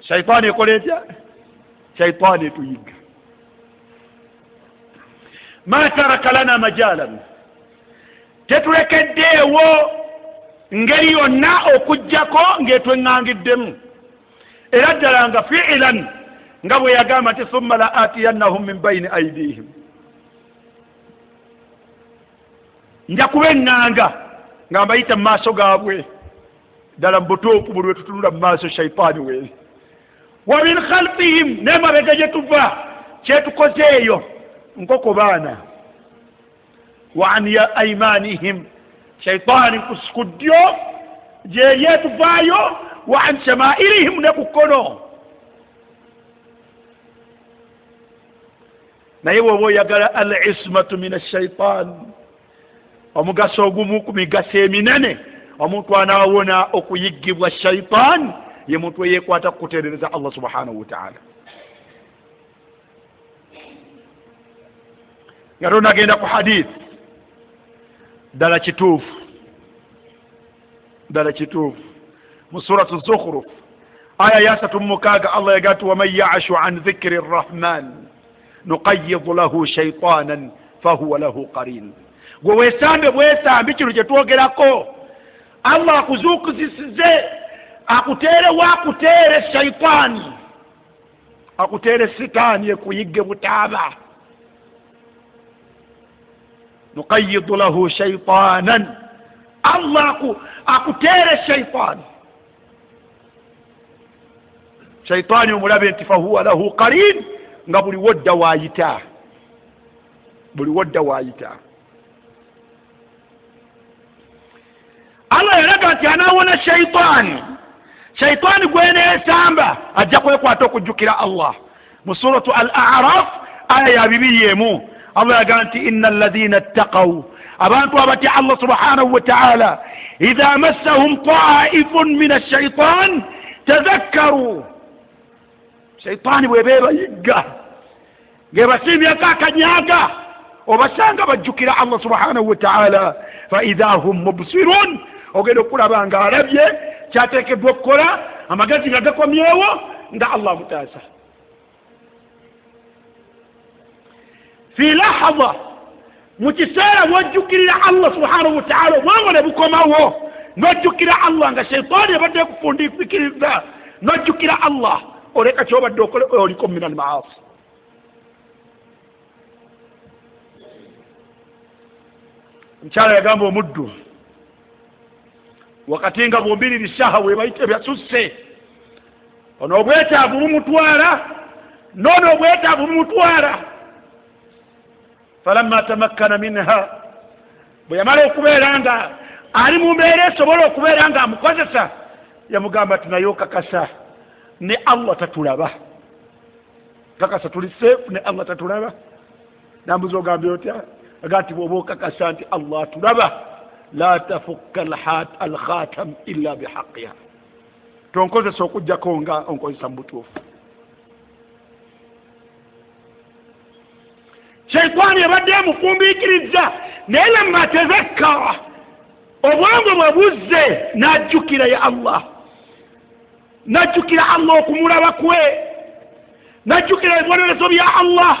Shaitaani ekola etya? Shaitaani etuyigga. Ma taraka lana majalan, tetulekeddeewo ngeri yonna okuggyako ng'etweŋŋangiddemu. Era ddala nga fiilan nga bwe yagamba nti thumma la atiyannahum min bayini aidihim, nja kubeŋŋanga nga mbayita mu maaso gaabwe. Ddala mu butuufu buli lwe tutunula mu maaso shaitaani weeri. Wa min khalfihim, n'emabega gye tuva kyetukoze eyo nkoko baana Wa an aimanihim, shaitaani ku ddyo gyeyetuvaayo, wa an shamairihim, ne ku kkono. Naye bw'oba oyagala al ismatu min ashaitan, omugaso ogumu ku migaso eminene omuntu anaawona okuyiggibwa shaitan, ye muntu eyeekwata kukutendereza Allah subhanahu wataala. Nga tonagenda ku hadith, ddala kituufu, ddala kituufu. Mu suratu Zukhruf aya ya 36, Allah yagaa nti waman yashu an dhikri rrahman nuqayidu lahu shaitanan fahuwa lahu qarin. Gwe weesambe bwesambi kino kye twogerako, Allah akuzuukuzisize, akuteerewo, akuteere shaitaani, akuteere sitaani ekuyigge butaaba. Nuqayidu lahu shaitanan, Allah akuteere shaitaani, shaitaani omulabe nti fahuwa lahu qarin, nga buli wodda waayita, buli wodda waayita. Allah yalaga nti anaawona shaitaani, shaitaani gweneesamba ajja kwekwata okujjukira Allah. Mu suratu Al Araf aya ya 21, Allah yagaa nti inna alladhina ttaqaw, abantu abatya Allah subhanahu wa taala, idha massahum taifun min ashaitan tadhakkaru. Shaitaani bweba ebayigga ng'ebasimbyako akanyaga, obasanga bajjukira Allah subhanahu wa taala. Fa idha hum mubsirun, ogenda okulaba nga alabye kyateekeddwa okukola, amagezi nga gakomyewo, nga Allah amutaasa. Fi lahadha, mu kiseera bw'ojjukirira Allah subhanahu wa taala, obwongo ne bukomawo n'ojjukira Allah, nga shaitaani ebadde ekufundikiriza, n'ojjukira Allah, oleka kyobadde okola, oliko min al maasi. Omukyala yagamba omuddu, wakati nga bombiriri shahawa ebayita ebyasusse, ono obwetaavu bumutwala, noono obwetaavu bumutwala. Falamma tamakkana minha, bwe yamala okubeera nga ali mu mbeera esobola okubeera nga amukozesa, yamugamba nti naye okakasa ne Allah tatulaba, kakasa tuli seefu ne Allah tatulaba. Nambuza ogambye otya? Aga nti bw'oba okakasa nti Allah atulaba, la tafukka alkhatam illa bihaqiha, tonkozesa okugjako nga onkozesa mu butuufu. Shaitaani ebadde emufumbiikiriza, naye lamma tazakkara, obwongo bwe buzze n'ajjukira ya Allah, n'ajjukira Allah okumulaba kwe, n'ajjukira ebibonerezo bya Allah.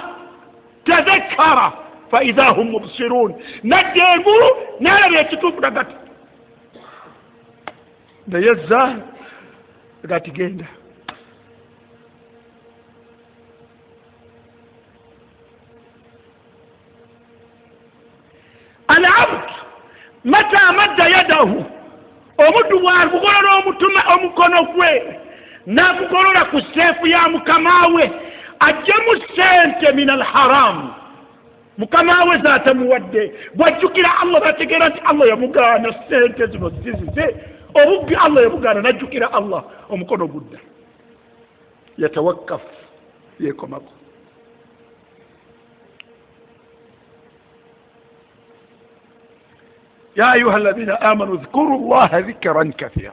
Tazakkara fa idha hum mubsirun, nadda engulu n'alaba ekituufu nagati, naye zza gati genda. Alabd mata madda yadahu, omuddu bw'agugolola omukono gwe n'agugolola ku seefu ya mukama we, ajjemu sente min alharamu, mukama we zaatamuwadde. Bw'ajjukira Allah n'ategeera nti Allah yamugaana sente zino zizize, obubbi Allah yamugaana, n'ajjukira Allah, omukono gudda, yatawakkafu, yeekomako. Ya ayuha alladhina amanu dhkuru llaha dhikran kathira,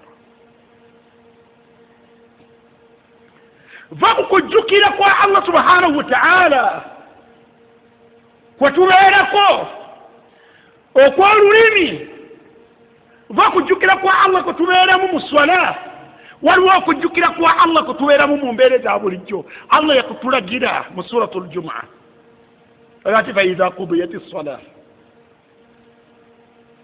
va ku kujjukira kwa Allah subhanahu wa taala kwetubeerako okw'olulimi, va kujjukira kwa Allah kwetubeeramu mu swala, waliwo okujjukira kwa Allah kwetubeeramu mu mbeera eza bulijjo. Allah yakutulagira mu suratu Ljumaa ati faidha qudiyat ssalah,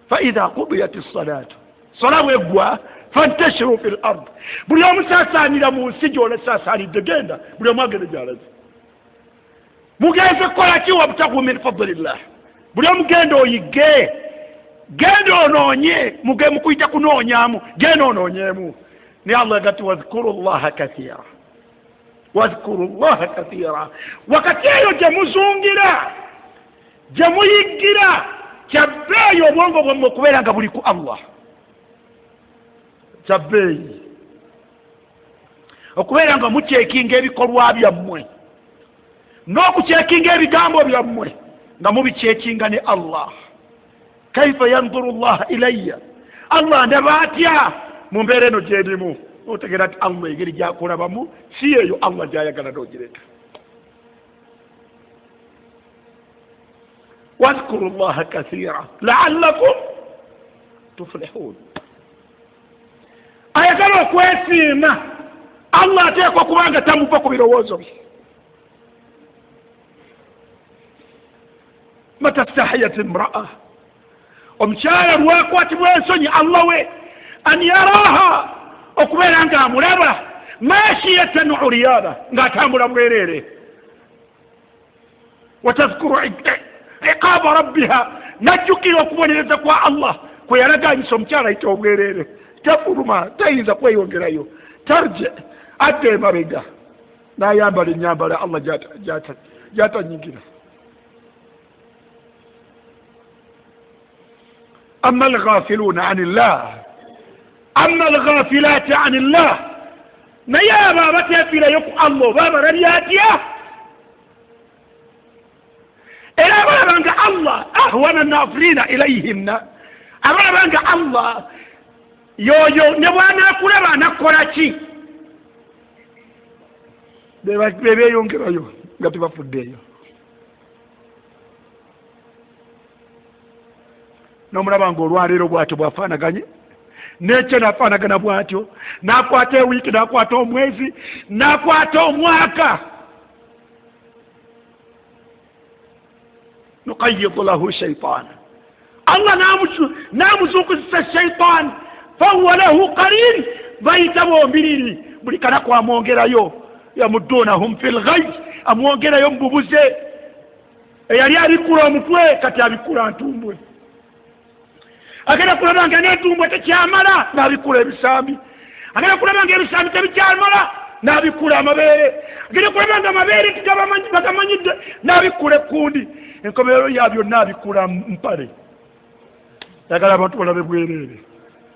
faidha qudiyat ssalatu, sola bweggwa, fantashiru fi l ard, buli omu saasaanira mu nsi gy'olesaasaanidde, genda buli omu agende gy'alaze, mugenze kukola ki? Wabtagu min fadlillah, buli omu genda oyigge, genda onoonye, mukuyita kunoonyamu, genda onoonyeemu. Naye Allah gati wadhkuru llaha kathira, wadhkuru llaha kathira, wakati eyo gye muzungira, gye muyiggira, Kyabbeeyi obwongo bwammwe okubeera nga buli ku Allah. Kyabbeeyi okubeera nga mukyekinga ebikolwa byammwe n'okukyekinga ebigambo byammwe nga mubikyekinga ne Allah. Kaifa yanduru llah ilaya, Allah ndaba atya mu mbeera eno gyerimu? Otegeera nti Allah engeri gyakulabamu si eyo Allah gyayagala n'ogireka. Wadhkuru llaha kathira laallakum tuflihun. Ayagala okwesiima Allah ateekwa okuba nga tamuva ku birowoozo bye. Mata stahiyat imraa, omukyala lwakwatibwa ensonyi Allah we an yaraha, okubeera nga amulaba mashiyatan uriyana, ng'atambula bwereere. Watadhkuru iqaba rabbiha, najjukira okubonereza kwa Allah kwe yalaganyisa omukyala ayita obwereere, tafuluma, tayinza kweyongerayo, tarje, adda emabega n'ayambala ennyambala Allah gyatanyingira. Amma alghafiluna ani llah, amma alghafilati ani llah, naye abo abateefiirayo ku Allah oba abalabye atya? Era abalaba nga Allah ahwana nafirina ilayhinna, abalaba nga Allah yoyo ne bw'anaakulaba anakukola ki? Bebeeyongerayo nga tebafuddeeyo. N'omulaba ng'olwaleero bw'atyo bw'afaanaganye n'ekyo n'afaanagana bw'atyo, n'akwata ewiiki, n'akwata omwezi, n'akwata omwaka. Nuqayidu lahu shaitaana, Allah n'amuzuukuzisa shaitaani, fahuwa lahu qarin, bayita bombiriri buli kanaku amwongerayo, yamuddunahum fi lghai, amwongerayo mu bubuze. Eyali abikula omutwe kati abikula ntumbwe, agenda kulaba nga n'entumbwe tekyamala n'abikula ebisambi, agenda kulaba nga ebisambi tebikyamala n'abikula amabeere, agenda kulaba nga amabeere bagamanyidde n'abikula ekkundi. Enkomerero ya byonna abikula mpale. Ayagala abantu balabe bwereere.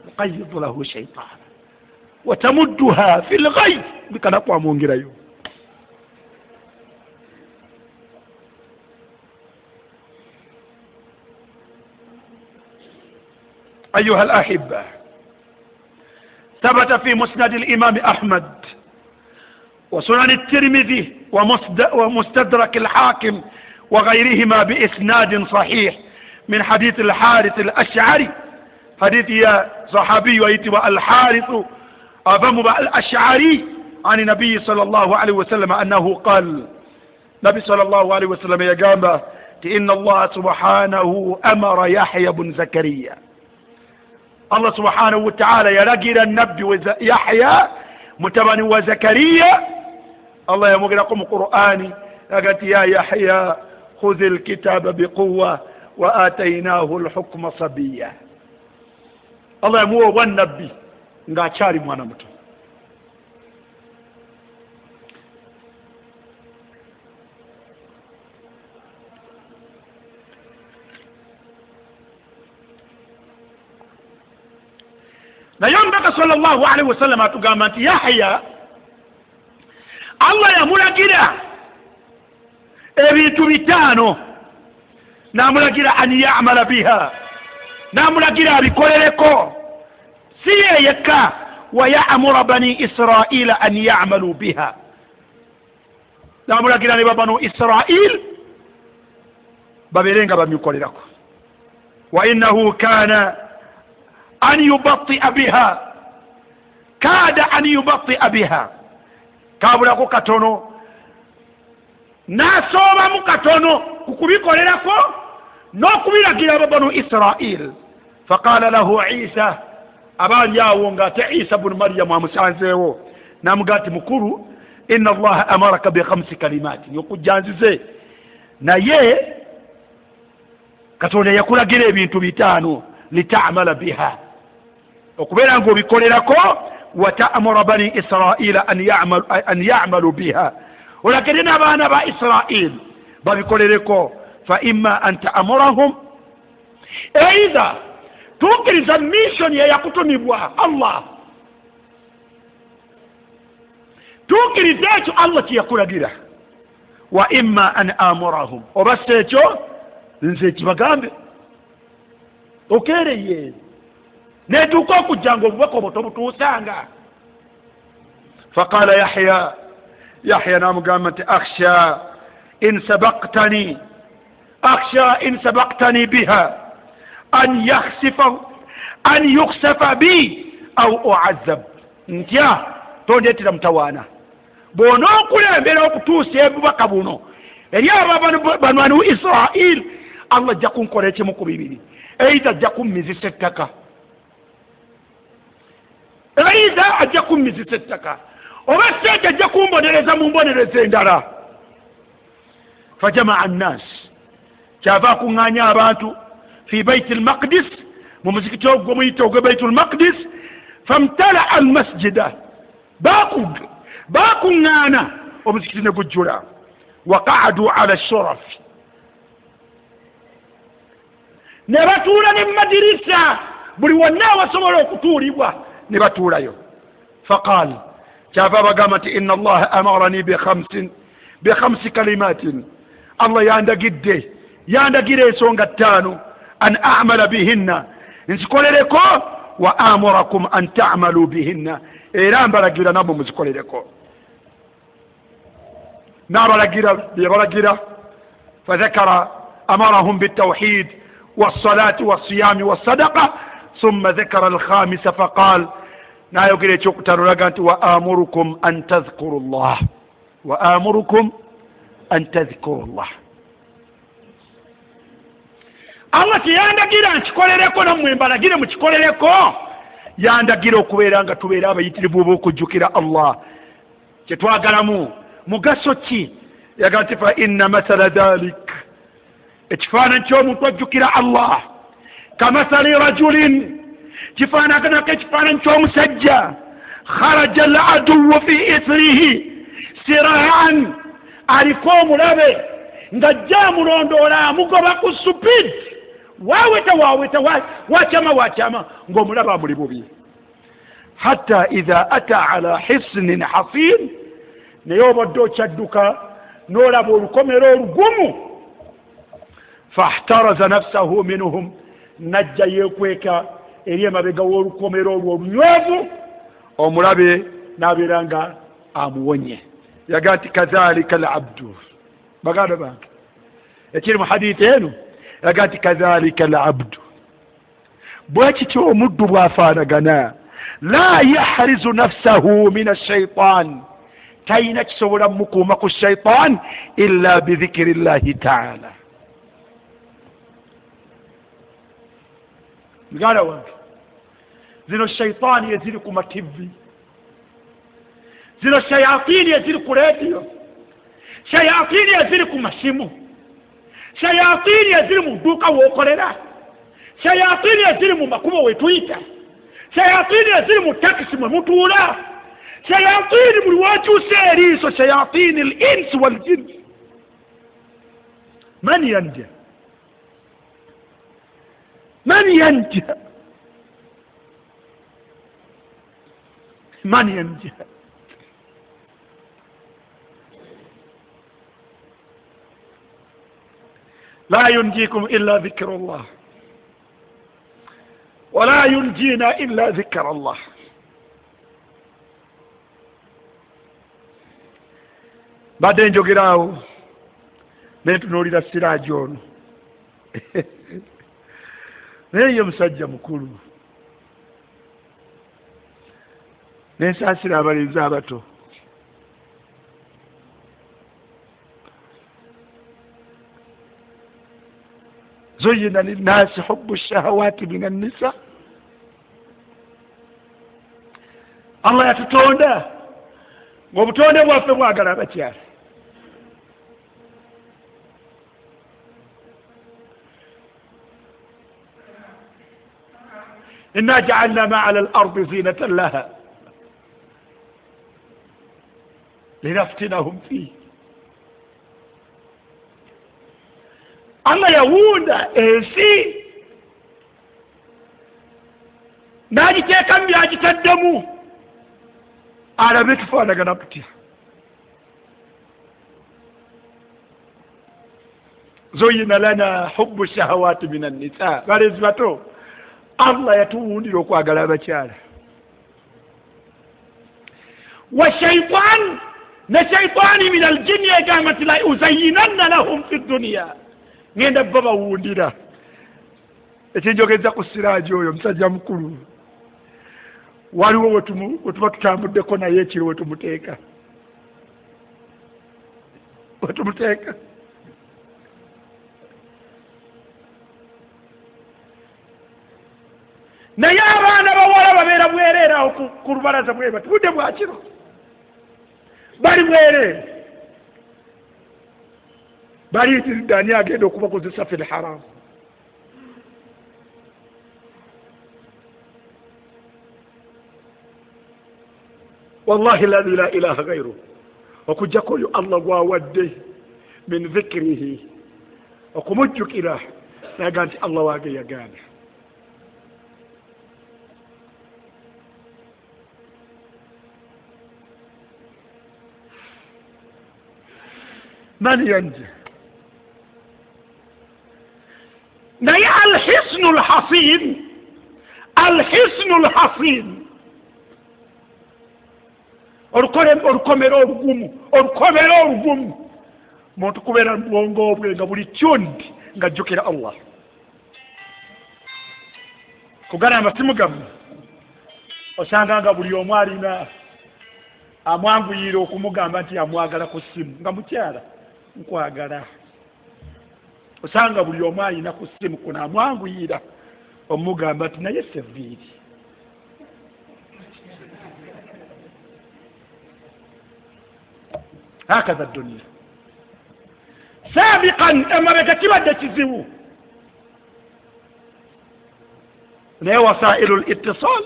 Nuqayidu lahu shaitaana watamudduha fi lghai, buli kanaku amwongerayo. أيها الأحبة، ثبت في مسند الإمام أحمد وسنن الترمذي ومستدرك الحاكم وغيرهما بإسناد صحيح من حديث الحارث الأشعري، حديث يا صحابي ويتبع الحارث أبم الأشعري عن النبي صلى الله عليه وسلم أنه قال، نبي صلى الله عليه وسلم يقام إن الله سبحانه أمر يحيى بن زكريا، الله سبحانه وتعالى يلقي النبي يحيى متبني وزكريا، الله يمغلقكم قرآني قالت يا يحيى خذ الكتاب بقوة وآتيناه الحكم صبيا. الله يمو والنبي ngachari mwana muto. Naye omubaka sallallahu alaihi wasallam atugamba nti Yahya Allah yamulagira ebintu bitaano, n'amulagira an ya'mala biha, n'amulagira abikolereko, si ye yekka, wa ya'mura bani Israila an ya'malu biha, n'amulagira ne babanu Israil babeere nga bamikolerako. Wa innahu kana an yubatti'a biha, kaada an yubatti'a biha, kabulako katono n'asoobamu katono ku kubikolerako n'okubiragira ababanu Israil. Faqala lahu Isa, abaali awo ng'ate Isa bunu Mariyamu amusanzeewo, n'amugaa nti mukulu, inna Allaha amaraka bi khamsi kalimaati, okujja nzize naye Katonda yakulagira ebintu bitaano, litamala biha, okubeera ng'obikolerako, wa ta'mura bani Israila an ya'malu biha, olagire n'abaana ba Israil babikolereko. Fa imma an ta'murahum Either tuukiriza mission eyakutumibwa Allah, tuukiriza ekyo Allah kyeyakulagira, wa imma an amurahum, oba si ekyo nze kibagambe okereye netuuka okujja nga obubaka obwo tobutuusanga. Faqala Yahya, Yahya n'amugamba nti akhsha in sabaqtani, akhsha in sabaqtani biha an yakhsifa an yukhsafa bi au u'azzab, ntya tondeetera mutawaana bw'onookulembera okutuusa obubaka buno eri abo banwani Israil, Allah ajja kunkola ekimu ku bibiri, either ajja kummizisa ettaka, either ajja kummizisa ettaka, oba sente ajja kumbonereza mu mbonereza endala. Fajamaa annas, kyava akuŋŋaanya abantu fi baiti lmaqdis, mu muzikiti ogwo muyita ogwe Baitu lmaqdis. Famtalaa almasjida, bakuŋŋaana omuzikiti ne gujjula. Waqaadu ala shuraf, ne batuula ne madirisa, buli wonna awasobola okutuulibwa ne batuulayo. Faqaal, kyava bagamba nti inna Allaha amarani bikhamsi kalimatin, Allah yandagidde, yandagira ensonga ttaano, an amala bihinna, nzikolereko, wa amurakum an ta'malu bihinna, era mbalagira nammwe muzikolereko. N'abalagira byebalagira. Fadhakara amarahum bitawhid wassalati wassiyami wassadaqa, thumma dhakara alkhamisa faqal, n'ayogera ekyokutaano laga nti wa amurukum an tadhkuru llah, wa amurukum an tadhkuru llah. Allah kyeyandagira nkikolereko nammwe mbalagire mukikolereko, yandagira okubeera nga tubeera abayitirivu b'okujjukira Allah. Kyetwagalamu mugaso ki? Yaga nti fa inna mathala dhalik, ekifaananyi ky'omuntu ajjukira Allah, kamathali rajulin, kifaanaganako ekifaananyi ky'omusajja, kharaja al aduwu fi ithrihi siraan, aliko omulabe ng'ajja amulondoola amugoba ku supidi, waweta waweta wakyama wakyama ng'omulaba amuli bubi. Hatta idha ata ala hisnin hasin, naye obadde okyadduka n'olaba olukomero olugumu, fahtaraza nafsahu minhum, najja yeekweka eri emabega w'olukomero olwo olunywevu, omulabe n'abeera nga amuwonye. Yaga nti kadhalika al abdu, baganda bange ekiri mu hadithi eno, yaga nti kadhalika al abdu, bwe kityo omuddu bw'afaanagana, la yahrizu nafsahu min ashaitan, talina kisobola mukuuma ku shaitan illa bidhikiri llahi taala. Muganda wange, zino shaitaani eziri ku mativi, zino shayatini eziri ku rediyo, shayatini eziri ku masimu, shayatini eziri mu dduuka w'okolera, shayatini eziri mu makubo wetuyita, shayatini eziri mu takisi mwe mutuula, shayatini buli wakyusa eriiso, shayatini al insi wal jinn. Man yanja, man yanja, man yanja. La yunjikum illa dhikrullah wala yunjina illa dhikrullah. Badde njogerawo netunuulira Siraaji ono, naye ye musajja mukulu, nensaasira abalenzi abato. Zuyina linnasi hubbu shahawati min annisa, Allah yatutonda ng'obutonde bwaffe bwagala abakyala. Inna ja'alna ma 'ala al-ardi zinatan laha linaftinahum fihi. Allah yawunda ensi N'agiteekamu byagitaddemu, alabe tufaanagana tutya. Zuyina lana hubbu shahawati min annisa. Balezi bato, Allah yatuwundira okwagala abakyala. Wa shaitan, ne shaitani min aljinni egamba nti la uzayinanna lahum fi dduniya, ngenda bba bawundira. Ekinjogeza ku Siraaji oyo musajja mukulu, waliwo wetuba tutambuddeko naye ekiro wetumuteeka wetumuteeka. Naye abaana bawala babeera bwereere awo ku lubalaza bwe bati, budde bwakiro bali bwereere, baliyitiridde ani agenda okubakozesa fil haramu. Wallahi alladhi la ilaha ghairu, okujjako oyo Allah gwawadde min dhikrihi, okumujjukira naga nti Allah wange yagaana. Man yanja? Naye alhisnu lhasin, alhisnu lhasin, olukomero olugumu, olukomero olugumu, muntu kubeera mu bwongo bwe nga buli kyundi ng'ajjukira Allah. Kugana amasimu gammwe osanga nga buli omu alina amwanguyira okumugamba nti amwagala ku ssimu, nga mukyala nkwagala. Osanga buli omu alina ku ssimu kuno amwanguyira omugamba nti naye seviiri. Hakaza duniya sabiqan, emabega kibadde kizibu, naye wasailu litisal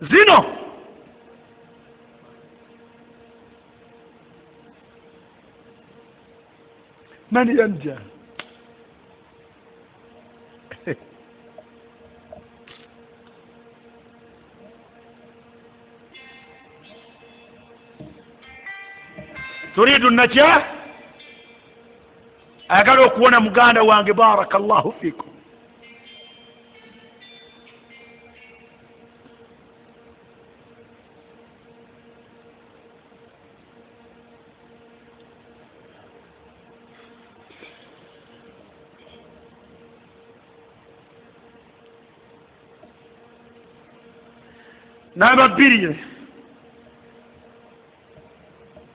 zino man yanja? Turidu najah, ayagala okuwona muganda wange, barakallahu fikum. Namba bbiri,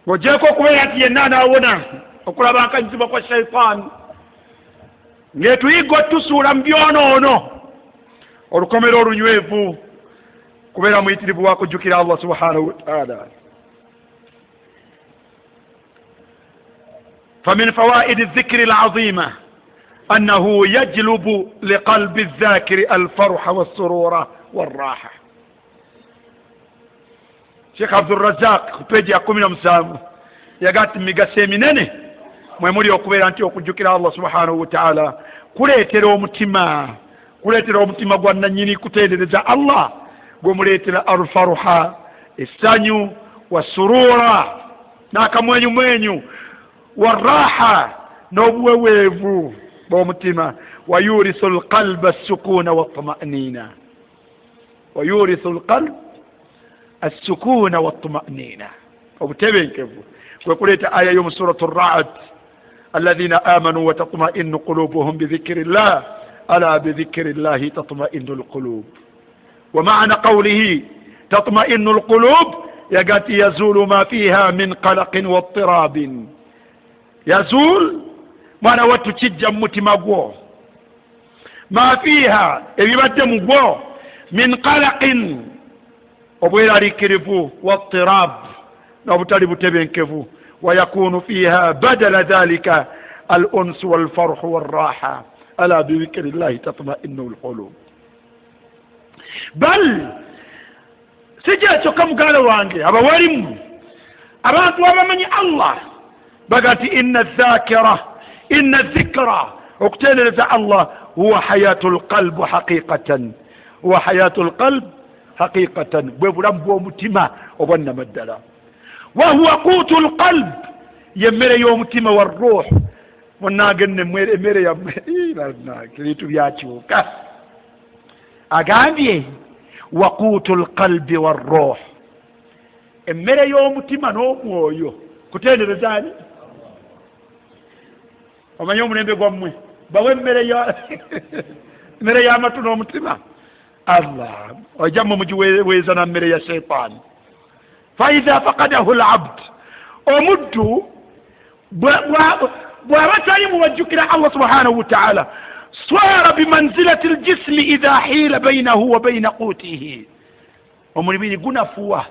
ng'ogyeko okubeera nti yenna anaawona okulabankanyizibwa kwa shaitaani ng'etuyiga otusuula mu byonoono, olukomero olunywevu kubeera muyitirivu wa kujjukira Allah subhanahu wataala. Famin fawaidi dhikri lazima annahu yajlubu liqalbi dhakiri alfarha wassurura warraha. Sheikh Abdurrazak ku peji ya 17 yagati migaso eminene mwe muli okubeera nti okujjukira Allah subhanahu wataala kuleetera omutima, kuleetera omutima gwa nannyini kutendereza Allah, gwemuleetera alfaruha, essanyu, wasurura n'akamwenyumwenyu, waraha n'obuweweevu bw'omutima, wayurisu lqalba assukuna wattumanina, wayurisu lqalb assukuna wattumanina, obutebenkevu. Kwe kuleeta aya y'omu suratu Ra'd, alladhina amanu watatma'innu qulubuhum bidhikri llah ala bidhikri llahi tatma'innu lqulub. Wa ma'na qawlihi tatma'innu lqulub, yagati yazulu ma fiha min qalaqin wattirabin. Yazul, mwana wattu kijja mu mutima gwo, ma fiha, ebibadde mu gwo, min qalaqin, obweraliikirivu, wattirab, n'obutali butebenkevu, wayakunu fiha badala dhalika al unsu walfarhu warraha ala bidhikri llahi tatma'innu lqulub. Bal si kyekyo muganda wange, abawalimu abantu abamanyi Allah baga nti inna dhakira, inna dhikra, okutendereza Allah huwa hayatu lqalbu haqiqatan, Wa hayatu lqalb haqiqatan, bwe bulamu bw'omutima obwannamaddala. Wa huwa quutu lqalb, yemmere y'omutima wa ruh. Munnange nno emmere yammwe bannange ebintu byakyuka. Agambye wa quutu lqalbi wa ruh, emmere y'omutima n'omwoyo kutendereza ani? Omanyi omulembe gwammwe bawe emmere emmere y'amatu n'omutima. Allah ojja mmwe mugiweeza na mmere ya sheitaani. Faidha fakadahu labd, omuddu bw'aba tali muwajjukira Allah subhanahu wataala, swara bimanzilati ljismi idha hiila bainahu wa baina qutihi, omubiri gunafuwa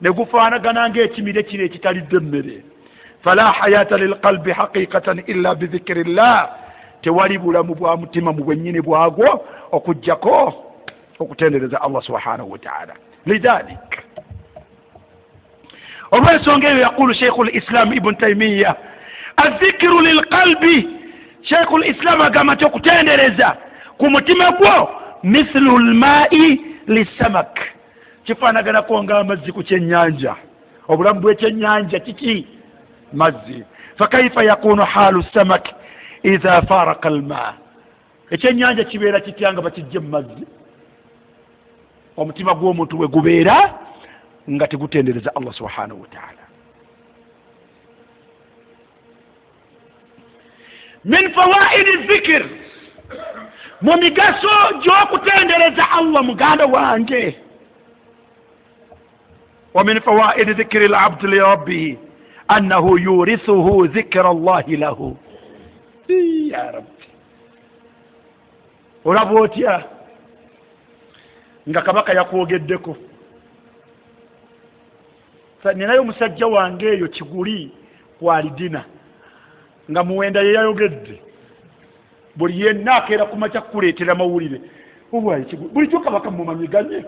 ne gufaanagana ng'ekimire kiri ekitalidde emmere. Fala hayata lilqalbi haqiqatan illa bidhikiri llah, tewali bulamu bwa mutima mu bwennyini bwagwo okuggyako okutendereza Allah subhanahu wataala. Lidhalik, olw'ensonga eyo, yaqulu Sheikhu Lislam Ibn Taimiya, azikiru lilqalbi, Sheikhu Lislam agamba nti okutendereza ku mutima gwo mithlu lmai lissamak, kifaanaganako ng'amazzi ku kyennyanja. Obulamu bw'ekyennyanja kiki? Mazzi. Fakaifa yakunu haalu samak idha faraka alma, ekyennyanja kibeera kitya nga bakijje mu mazzi? Omutima gw'omuntu bwe gubeera nga tegutendereza Allah subhanahu wataala. Min fawaidi zikir, mu migaso gy'okutendereza Allah, muganda wange, wa min fawaidi dhikri labdi lirabbihi annahu yurithuhu dhikra llahi lahu. Ya rabbi, olaba otya nga kabaka yakwogeddeko? Ninayo omusajja wange eyo Kiguli kwalidina nga Muwenda ye yayogedde, buli yenna akeera kumakya kukuleetera mawulire bulijjo kabaka mumanyiganye,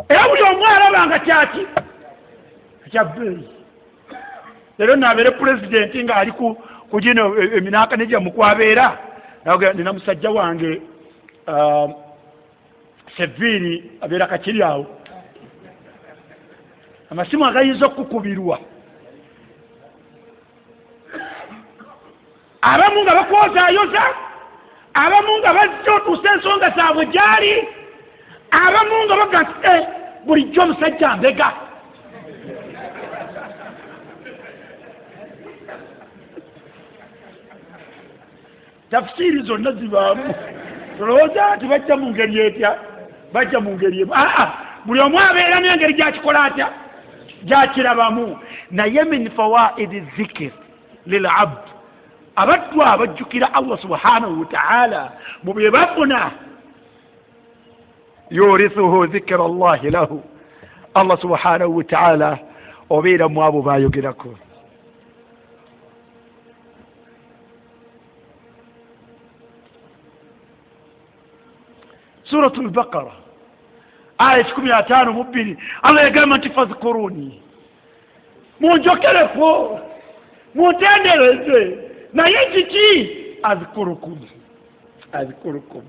era buli omu alaba nga kyaki kyabbeeyi. Leero naabeere pulezidenti ng'ali ku gino eminaaka negyamu kwabeera, nina musajja wange Seviiri abeera Kakiri awo, amasimu agayinza okukubirwa abamu nga bakwozaayoza, abamu nga bazze otuusa ensonga zaabwe gyali, abamu nga baga nti bulijjo omusajja mbega. Tafsiiri zonna zibaamu, tolowooza nti bajja mu ngeri etya, bajja mu ngeri emu. Aa, buli omu abeera n'engeri gyakikola atya gyakirabamu. Naye min fawaidi zikir lilabd, abaddu abajjukira Allah subhanahu wataala mu bye bafuna, yurithuhu dhikra llahi lahu, Allah subhanahu wataala obeera mu abo bayogerako. Suratu Lbaqara aya 152, Allah yagamba nti fadhkuruni, munjokereko, muntendereze, naye kiki? Azkurukum, azkurukum.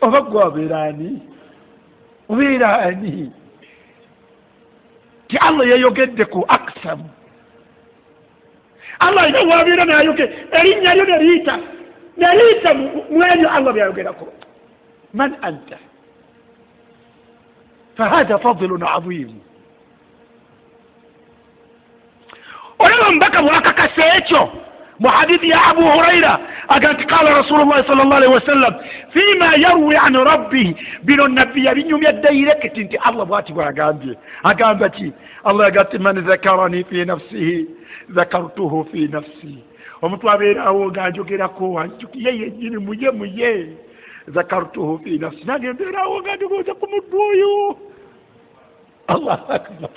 Oba gwe abeera ani? Obeera ani ti Allah yeyogedde ku aksamu? Allah alina wabeera nayoge erinnya lyo neriyita neriyita mu ebyo Allah byayogerako. Man anta? Fahadha fadlun azimu. Olaba mubaka bwakakasa ekyo mu hadithi ya Abu Huraira, aga nti qala Rasulullahi sal llah alaihi wasallam fima yarwi an rabbihi. Bino nabbi yabinyumya direct nti Allah bwati bwagambye. Agamba ki Allah? Yaga ti man dhakarani fi nafsihi dhakartuhu fi nafsi, omuntu abeerawo nga njogerako ye yennyini muye muye, dhakartuhu fi nafsi, nange mbeerawo nga ndowooza ku muddu oyo. Allahu akbar,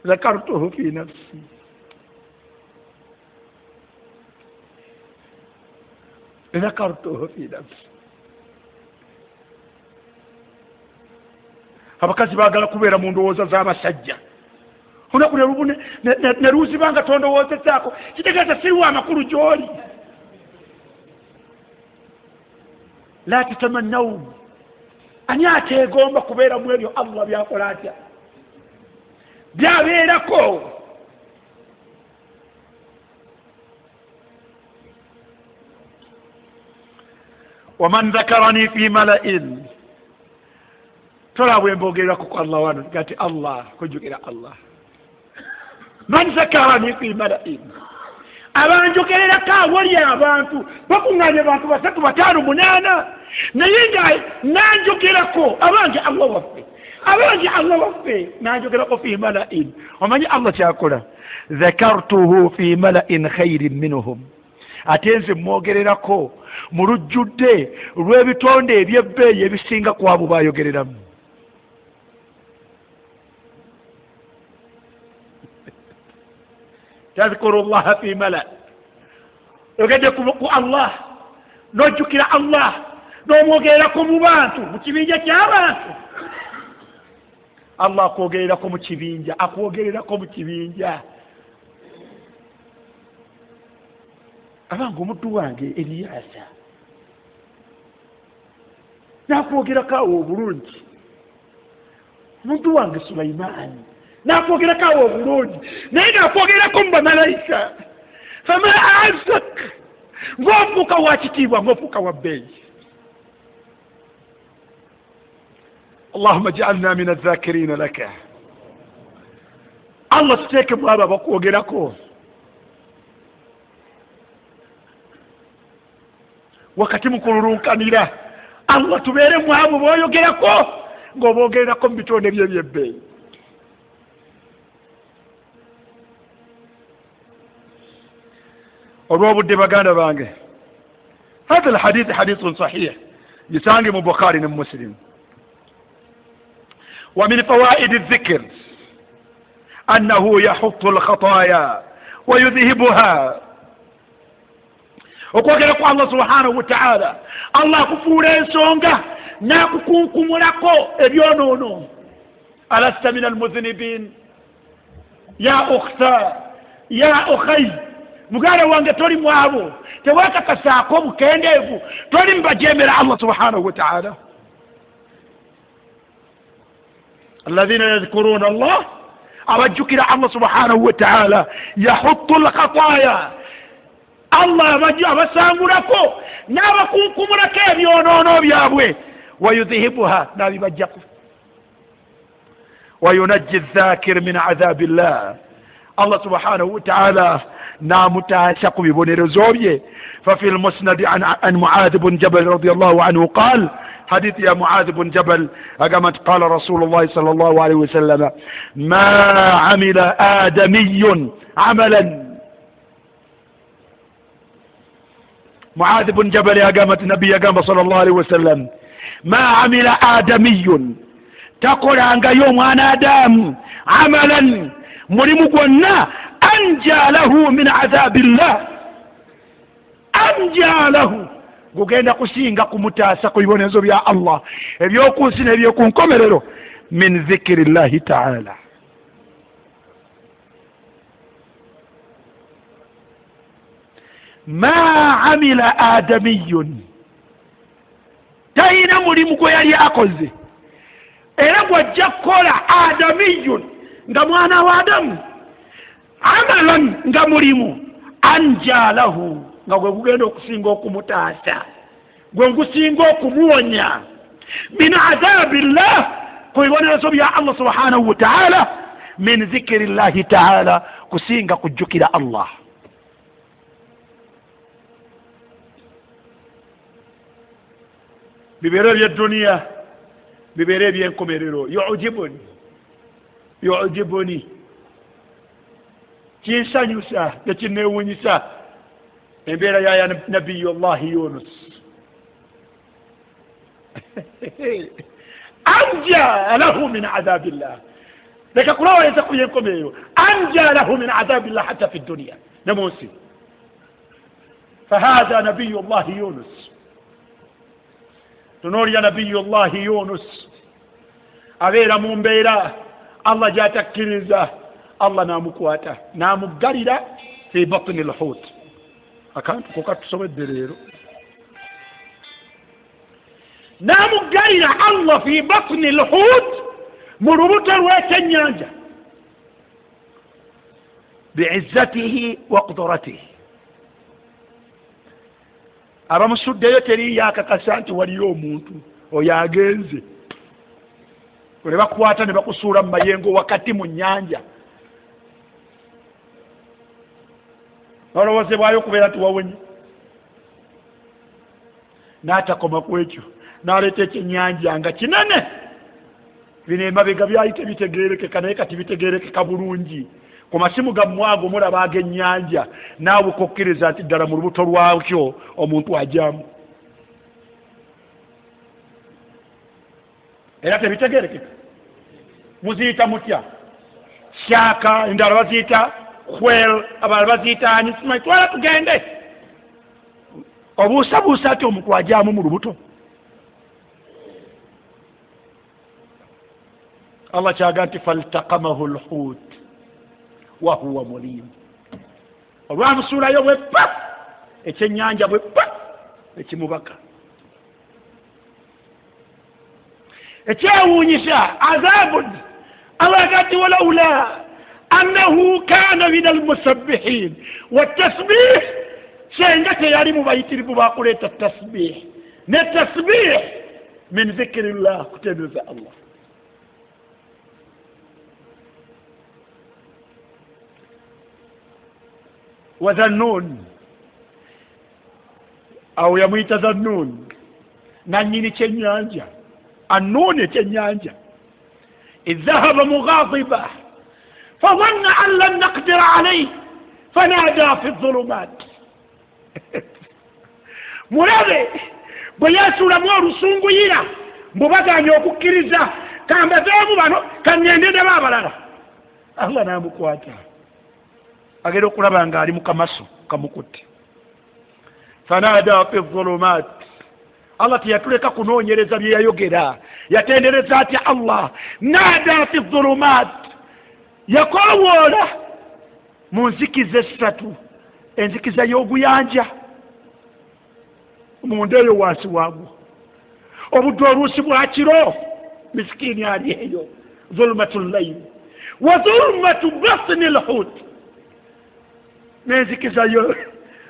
dhakartuhu fi nafsi. Dhakartuhu fi nafsi. Abakazi baagala kubeera mu ndowooza z'abasajja, olunaku ne luziba nga tondowoozezaako, kitegeeza siriwa amakulu gy'oli. La tatamannawu, ani ateegomba kubeera mu ebyo Allah byakola atya byabeerako. Waman dhakarani fi mala'in, tolaba bwe mbogererako ku Allah wano gati Allah kujjukira Allah. Man dhakarani fi mala'in, abanjogererako awali abantu bakuŋŋaanye abantu 3 5 8, naye nga nanjogerako abange Allah waffe, abange Allah waffe, nanjogerako fi mala'in. Omanyi Allah kyakola, dhakartuhu fi mala'in khairin minhum, ate nze mwogererako mu lujjudde lw'ebitonde eby'ebbeeyi ebisinga ku abo bayogereramu. Tadhkuru llaha fi mala, ogedde ku Allah n'ojjukira Allah n'omwogererako mu bantu, mu kibinja ky'abantu. Allah akwogererako mu kibinja, akwogererako mu kibinja. Abange omuddu wange Eriyasa nakwogerako awo obulungi, omuddu wange Sulaimaani nakwogerako awo obulungi, naye nakwogerako mu bamalayika. Fama aazak, ng'ofuuka wa kitiibwa, ng'ofuuka wa bbeeyi. Allahumma jaalna min adhakirina laka, Allah tuteeke mu abo abakwogerako. Wakati mukululunkanira Allah tubeere mu abo b'oyogerako ng'oboogererako mu bitonde bye eby'ebbeeyi. Olw'obudde baganda bange, hatha alhadithi hadithun sahih, gisange mu Bukhari ne Muslim. Wa min fawaidi dhikr annahu yahuttu alkhataya wa yudhihibuha. Okwogera ku Allah subhanahu wa ta'ala, Allah akufuula ensonga n'akukunkumulako ebyonoono. Alasta min almuzinibin ya ukhta ya ukhay, muganda wange toli mwabo, tewakakasaako obukendeevu, toli mubajemera Allah subhanahu wa ta'ala. Alladhina yadhkuruna Allah, abajjukira Allah subhanahu wa ta'ala, yahuttu alkhataya, Allah abasangulako n'abakunkumulako ebyonoono byabwe, wayudhihibuha, n'abibajjako. Wayunajji dhakir min adhabi llah, Allah subhanahu wa ta'ala n'amutaasa ku bibonerezo bye. Fafi lmusnadi an Muadh bun Jabal radiyallahu anhu qal, hadithi ya Muadh bun Jabal agamba nti qala Rasulullahi sallallahu alaihi wasallam, ma amila adamiyun amalan. Muadh bun Jabal agamba nti Nabbi yagamba sallallahu alaihi wasallam, ma amila adamiyun, takolangayo omwana Adamu amalan, mulimu gwonna, anja lahu min adhabillah, anja lahu, gugenda kusinga kumutaasa ku bibonerezo bya Allah ebyoku nsi n'ebyoku nkomerero, min dhikri llahi taala. Ma amila adamiyun, talina mulimu gwe yali akoze era gwajja kukola adamiyun, nga mwana wa Adamu, amalan, nga mulimu, anja lahu, nga gwe gugenda okusinga okumutaasa, gwe gusinga okumuwonya, min adhabi llah, ku bibonerezo bya Allah subhanahu wa ta'ala, min dhikri llahi ta'ala, kusinga kujjukira Allah. Bibeere eby'edduniya, bibeere ebyenkomerero. Yujibuni, yujibuni, kinsanyusa tekinneewuunyisa embeera ya Nabiyullahi Yunus. Anja lahu min adhabillah, leka kulowooza ku byenkomerero, anja lahu min adhabillah hatta fi dunya, ne mu nsi. Fahadha Nabiyullahi Yunus, tunoolya Nabiyullahi Yunus abeera mu mbeera Allah gy'atakkiriza, Allah n'amukwata n'amuggalira fi batni lhut. Akantu ko katusobodde leero. N'amuggalira Allah fi batni lhut, mu lubuto lw'ekyennyanja, biizzatihi wa qudratihi. Abamusuddeyo teriyo akakasa nti waliyo omuntu oyo agenze. Ne bakukwata ne bakusuula mu mayengo wakati mu nnyanja, nolowoozebwayo okubeera nti wawonye. N'atakoma ku ekyo, n'aleeta ekyennyanja nga kinene. Bino emabega byali tebitegeerekeka, naye kati bitegeerekeka bulungi. Ku masimu gammwe ago mulaba ag'ennyanja, naawe kokkiriza nti ddala mu lubuto lwakyo omuntu ajamu. Era tebitegeerekeka. Muziyita mutya? Syaka, endala baziyita whale, abalala baziyita ani, simanyi. Twala tugende. Obuusabuusa ati omuntu ajamu mu lubuto. Allah kyaga nti faltaqamahu lhut wahuwa mulim. Olwamusuulayo bwe pa, ekyennyanja bwe pa, ekimubaka. Ekyewuunyisa azabun. Allah agati walaula annahu kana min almusabbihin watasbih, senga teyali mu bayitirivu bakuleeta tasbih. Ne tasbih min zikrillah, kutendereza Allah. Wa Dhannun, awo yamuyita Dhannun, nannyini kyennyanja, annuuni ekyennyanja. Idh dhahaba mughadiba fadhanna an lan naqdira alayhi fanada fi dhulumat. Mulabe bwe yeesuulamu olusunguyira, mbu baganye okukkiriza, kambaveemu bano kaŋŋende nabo abalala. Allah n'amukwata, agenda okulaba ng'ali mu kamaso kamukutte. Fanada fi dhulumat. Allah teyatuleka kunoonyereza bye yayogera, yatendereza atya Allah? Nada fi dhulumat, yakoowoola mu nzikiza essatu, enzikiza y'oguyanja munda eyo wansi waagwo, obudde oluusi bwa kiro, misikiini ali eyo, dhulumatu llail wa dhulumatu batni lhut, n'enzikiza yo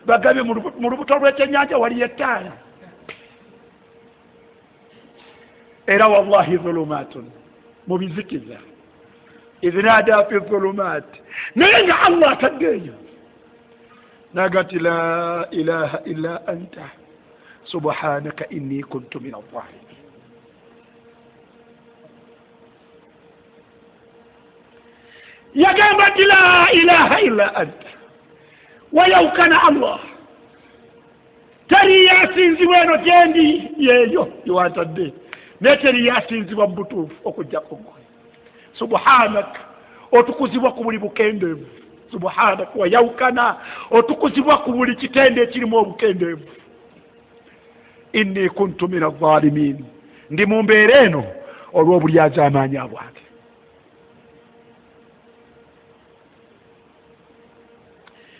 bagambye mu lubuto lw'ekyennyanja waliyo ettaala. Era wallahi dhulumatun, mu bizikiza. Idh nada fi dhulumat, naye nga Allah atadde eyo naga nti la ilaha illa anta subhanaka inni kuntu min adh-dhalimin. Yagamba nti la ilaha illa anta, wayawukana Allah, teriyo asinzibwa eno gyendi yeeyo gyewantadde, naye teriyo asinzibwa mu butuufu okuggyako ggwe. Subhanaka, otukuzibwa ku buli bukendeevu. Subhanaka, wayawukana, otukuzibwa ku buli kitende ekirimu obukendeevu. Inni kuntu min adh-dhalimin, ndi mu mbeera eno olw'obulyazaamaanya bwange.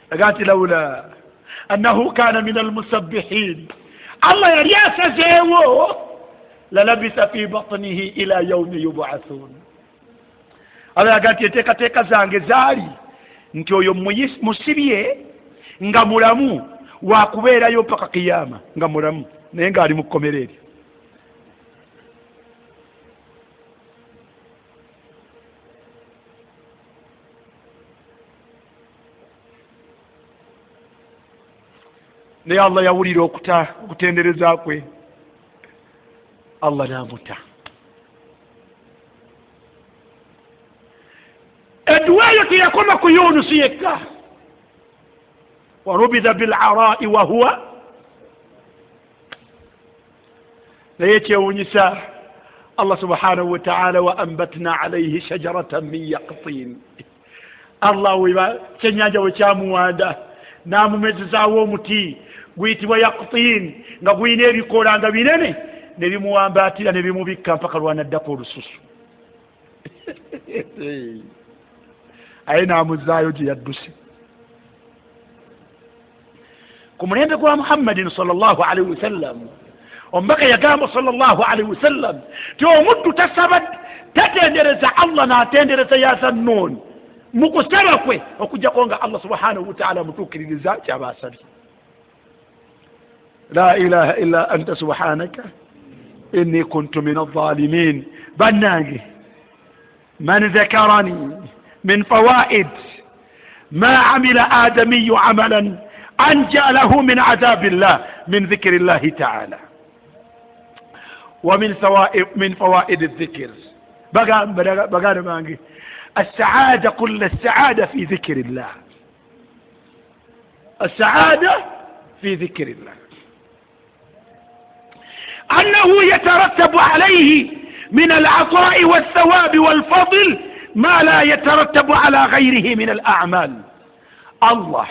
Aga nti laula annahu kana min almusabbihin, Allah yali asazeewo, lalabisa fi batnihi ila yaumi yubathun. Allah yaga nti enteekateeka zange zaali nti oyo musibye nga mulamu, wakubeerayo mpaka kiyama nga mulamu, naye ng'ali mu kkomera eryo. Naye Allah yawulira okutendereza kwe, Allah n'amuta. Edduwa eyo teyakoma ku Yunusi yekka. Warubidha bilarai wahuwa, naye ekyewuunyisa Allah subhanahu wa ta'ala, wa ambatna alayhi shajaratan min yaqtin. Allah weba kyennyanja we kyamuwanda n'amumezezaawo omuti guyitibwa yaqtin, nga gulina ebikoola nga binene, ne bimuwambaatira ne bimubikka mpaka lwanaddako olususu. Aye n'amuzaayo gye yadduse. Ku mulembe gwa Muhammadin sallallahu alaihi wasallam, Omubaka yagamba sallallahu alaihi wasallam ti omuddu tasaba tatendereza Allah n'atendereza yazannuun mu kusaba kwe okujjako nga Allah subhanahu wataala amutuukiririza kyaba asabye. La ilaha illa anta subhanaka inni kuntu min alzalimin. Bannange, man dhakarani min fawaid ma amila adamiyu amalan anja lahu min adhabi llah min dhikri llahi taala. Wa min fawaid aldhikr, baganda bange, السعادة كل السعادة في ذكر الله، السعادة في ذكر الله، أنه يترتب عليه من العطاء والثواب والفضل ما لا يترتب على غيره من الأعمال. Allah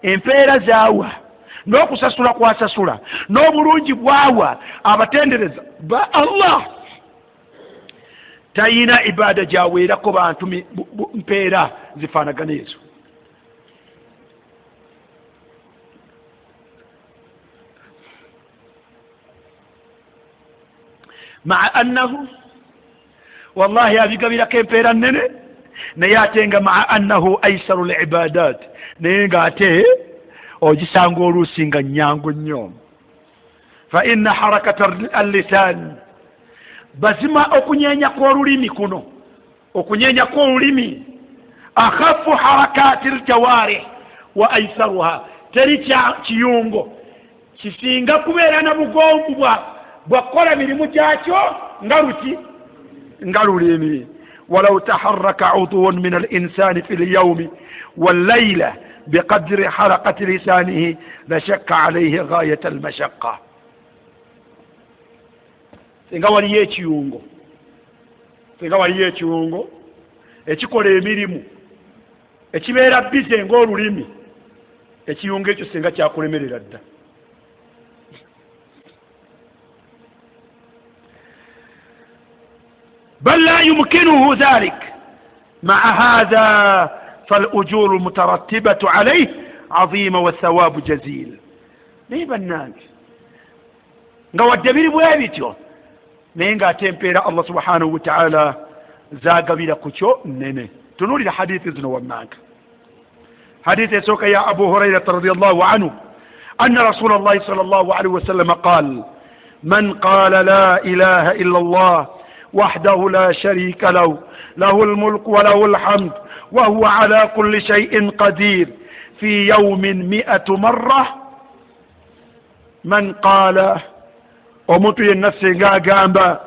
empeera zaawa n'okusasula kwasasula n'obulungi bwawa abatendereza ba Allah tayina ibada gyaweerako bantu mpeera zifaanagana ezo. Maa annahu wallahi abigabirako empeera nnene, naye ate nga maa annahu aisaru libadat, naye nga ate ogisanga oluusi nga nnyangu nnyo. Fa inna harakata allisan, bazima okunyenya kw'olulimi kuno, okunyenya kw'olulimi akhafu harakati ljawarih wa aisaruha, teri kiyungo kisinga kubeera na bugonvu bwakukola mirimu gyakyo nga luki nga lulimi. Walau taharaka udwun min alinsani fi lyaumi wallayla biqadri harakati lisanihi lashakka alaihi ghayata almashaqqa. Singa waliyo ekiyungo, singa waliyo ekiyungo ekikola emirimu ekibeera bize ng'olulimi, ekiyungo ekyo singa kyakulemerera dda. Bal la yumkinuhu dhalik maa hadha falujuru lmutarattibatu alayhi azima wathawabu jazil. Naye bannange nga wadde biri bwe bityo, naye ng'ate empeera Allah subhanahu wa ta'ala zagabira ku kyo nnene. Tunuulira hadithi zino wammanga. Hadithi esooka ya Abu Hurairata radiyallahu anhu anna rasula llahi sal llahu alaihi wasallama qal man qala la ilaha illa llah wahdahu la sharika lahu lahu lmulku wa lahu lhamd wa huwa ala kulli shay'in qadir fi yawmin mi'atu marra. Man qala, omuntu yenna singa agamba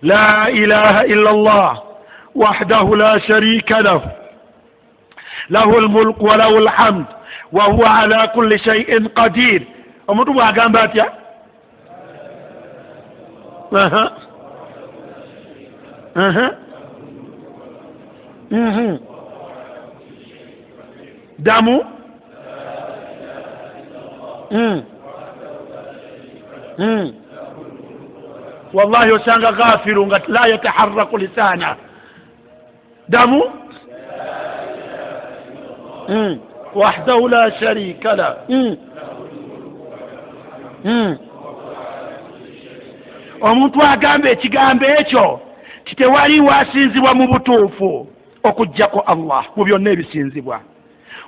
la ilaha illa llah wahdahu la sharika lahu lahu lmulku wa lahu lhamd wa huwa ala kulli shay'in qadir. Omuntu bwagamba atya? Damu wallahi osanga ghafiru nga la yataharraku lisana. Damu wahdahu la sharika la. Omuntu agamba ekigambo ekyo titewali wasinzibwa mu butuufu okujjako Allah mu byonna ebisinzibwa.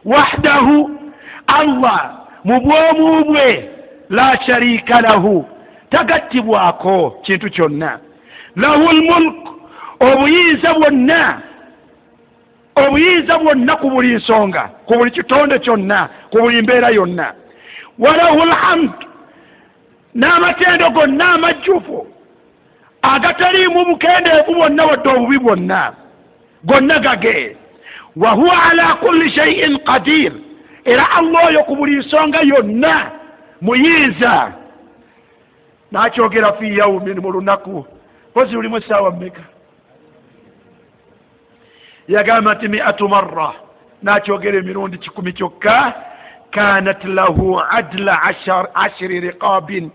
Wahdahu, Allah mu bwomu bwe, la sharika lahu, tagattibwako kintu kyonna. Lahu lmulk, obuyinza bwonna, obuyinza bwonna ku buli nsonga, ku buli kitonde kyonna, ku buli mbeera yonna. Walahu lhamd, n'amatendo gonna amajjuvu agataliimu bukendeevu bwonna wadde obubi bwonna, gonna gage. Wa huwa ala kulli shay'in qadir, era Allah oyo ku buli nsonga yonna muyinza. N'akyogera fi yaumin, mu lunaku pozi lulimu essaawa mmeka? Yagamba nti miatu marra, n'akyogera emirundi 100 kyokka. Kanat lahu adla ashri riqabin,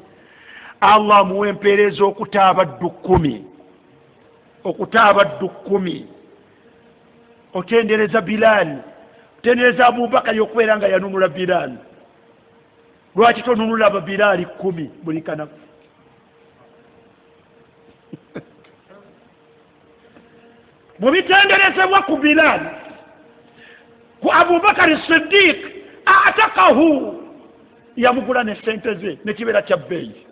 Allah amuwa empeera ez'okuta abaddu 10, okuta abaddu 10. Otendereza Bilal, otendereza Abubakari okubeera nga yanunula Bilal. Lwaki tonunula babiraali 10 buli kanaku? Mu bitenderezebwa ku Bilaali, ku Abubakari Siddiq, atakahu, yamugula ne sente ze nekibeera kya bbeeyi.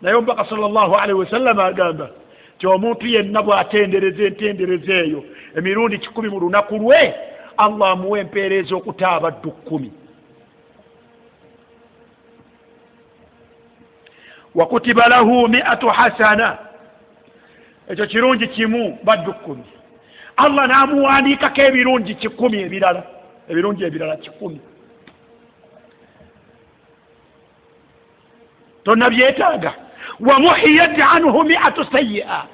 Naye omubaka sallallahu alaihi wasallam agamba nti omuntu yenna bw'atendereza entendereza eyo emirundi 100 mu lunaku lwe, Allah amuwa empeera ez'okuta abaddu 10. Wakutiba lahu 100 hasana, ekyo kirungi kimu baddu 10. Allah n'amuwandiikako ebirungi 100 ebirala, ebirungi ebirala 100. Tonnabyetaaga. Wamuhiyat anhu 100 sayyi'a,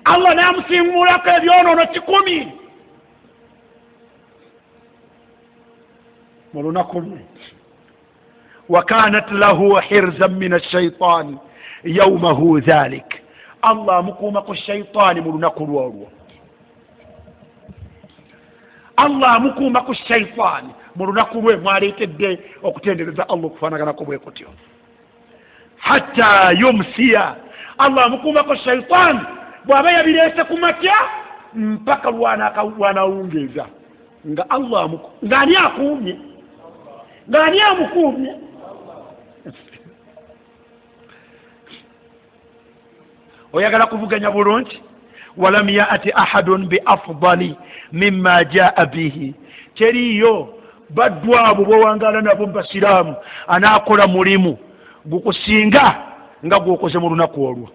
Allah n'amusimulako ebyonoono 100 mu lunaku lwe. Wakanat lahu hirzan min ashaitani yaumahu dhalik, Allah amukuuma ku shaitaani mu lunaku lwolwo. Allah amukuuma ku shaitaani mu lunaku lwe mwaleetedde okutendereza Allah okufaanaganako bwe kutyo. Hatta yumsiya, Allah amukuumako shaitaani bw'aba yabireese ku makya mpaka lwanawungeeza, nga Allah ng'ani akuumye, ng'ani amukuumye. Oyagala kuvuganya bulungi? Walam yaati ahadun bi afdali mimma jaa bihi, teriyo baddu abo b'owangaala nabo mu basiraamu anaakola mulimu gukusinga nga gw'okoze mu lunaku olwo.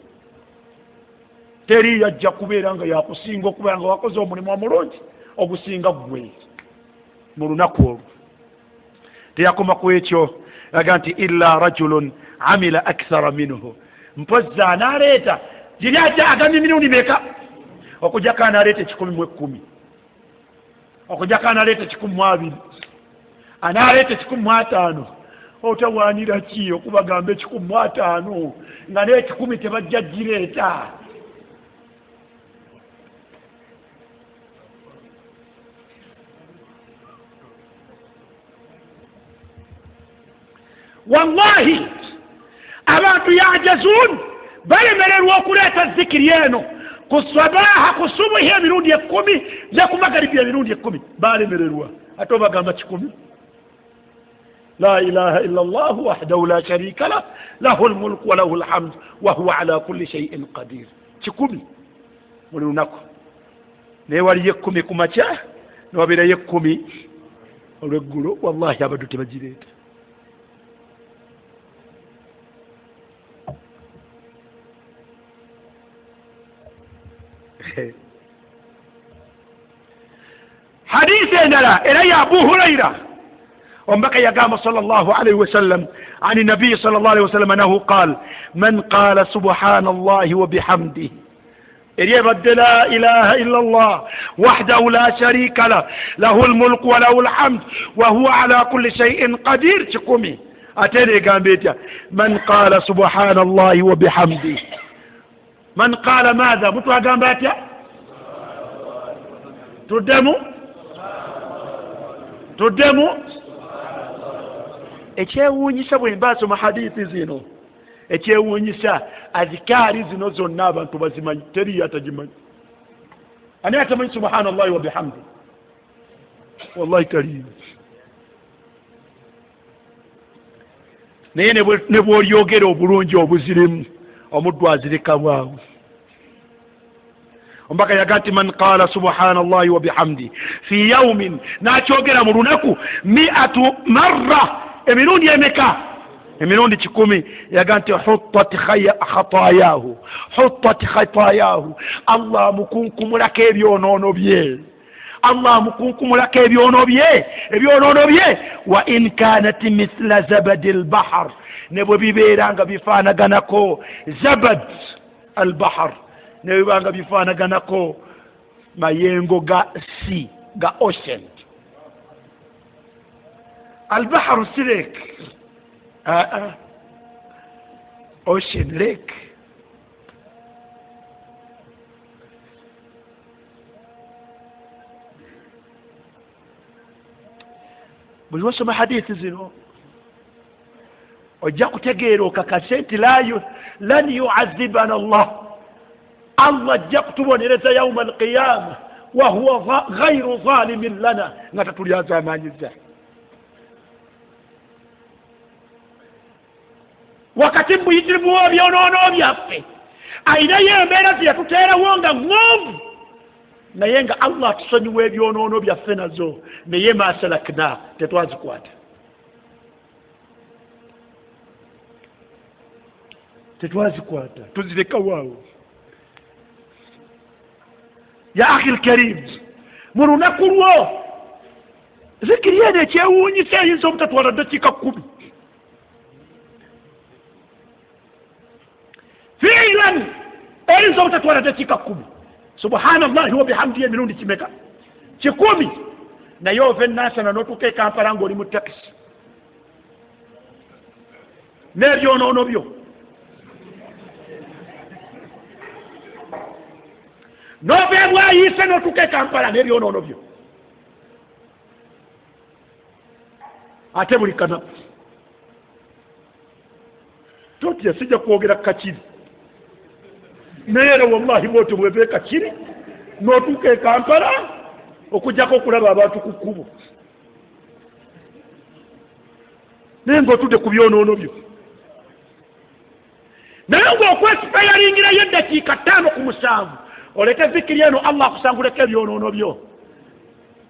Teriyo ajja kubeera nga yakusinga okubeera nga wakoze omulimu omulungi ogusinga ggwe mu lunaku olwo. Teyakoma ku ekyo, aga nti illa rajulun amila akthara minhu, mpozzi anaaleeta giri ajja agambye emirundi meka? Okujjako anaaleeta 110, okujjako anaaleeta 120, anaaleeta 150. Otawaanira ki okubagamba 150 nga n'ekikumi tebajja gireeta? Wallahi abantu yajazun balemererwa okuleeta zikiri eno ku sabaha, ku subuhi emirundi 10 ne ku magaribi emirundi 10, balemererwa. Ate obagamba 100. La ilaha illa Allah wahdahu la sharika lah lahu lmulku wa lahu lhamd wa huwa ala kulli shay'in qadir, 10 buli lunaku. Naye waliyo 10 ku makya newabeerayo 10 olweggulo. Wallahi abaddu tebagireeta. Hadithi endala era ya Abu Huraira, omubaka yagamba sallallahu alaihi wasallam ani nabiyi sallallahu alaihi wasallam annahu qal man qala subhanallahi wa bihamdihi, eri ebadde la ilaha illa Allah wahdahu la sharika lah lahu lmulku wa lahu lhamd wa huwa ala kulli shay'in qadir 10. Ate era egamba etya? Man qala subhanallahi wa bihamdihi, man qala madha, mutu agamba atya? Tuddemu, tuddemu. Ekyewuunyisa bwe mba nsoma hadithi zino, ekyewuunyisa azikaari zino zonna abantu bazimanyi, teriyo atagimanyi. Ani atamanyi subhanallahi wa bihamdi? Wallahi taliyo. Naye ne bw'olyogera obulungi obuzirimu, omuddu azirika bwawe. Omubaka yaga nti man qala subhanallahi wa bihamdi fi yaumin, n'akyogera mu lunaku 100 marra, emirundi emeka? Emirundi 100. Yaga nti huttat khatayahu, huttat khatayahu, Allah amukunkumulako ebyonoono bye, Allah amukunkumulako ebyonoono bye, ebyonoono bye. Wa in kanat mithla zabadi lbahar, ne bwe bibeera nga bifaanaganako zabad albahar, ne biba nga bifaanaganako mayengo ga sea, ga ocean. Albaharu si lake, ocean lake. Buli wasoma hadithi zino Ojja kutegeera okakase nti lan yuazibana Allah, Allah ajja kutubonereza yauma alqiyama wahuwa ghairu zalimin lana, nga tatulyazamanyiza. Wakati mubuyitirivu bw'ebyonoono byaffe ayinayo embeera ze yatuteerawo nga ŋŋonvu, naye nga Allah atusonyiwa ebyonoono byaffe nazo, naye masalakna tetwazikwata, tetwazikwata, tuzirekawo. Ya akhi lkarim, mu lunaku lwo zikiri eno ekyewuunyisa eyinza obutatwala ddakiika 10. Fiilan eyinza obutatwala ddakiika 10. Subhanallahi wa bihamdihi emirundi kimeka? 100. Naye ova enansana n'otuuka e Kampala ng'oli mu takisi n'ebyonoono byo, n'ova ebwayiise n'otuuka e Kampala n'ebyonoono byo, ate buli kanaku. Totya, sijja kwogera Kakiri, naye era wallahi bwotyo bweva e Kakiri n'otuuka e Kampala okujjako okulaba abantu ku kkubo, naye ng'otudde ku byonoono byo. Naye ng'okwesipayaringirayo eddakiika 5 ku 7 olete zikiri eno, Allah akusanguleko ebyonoono byo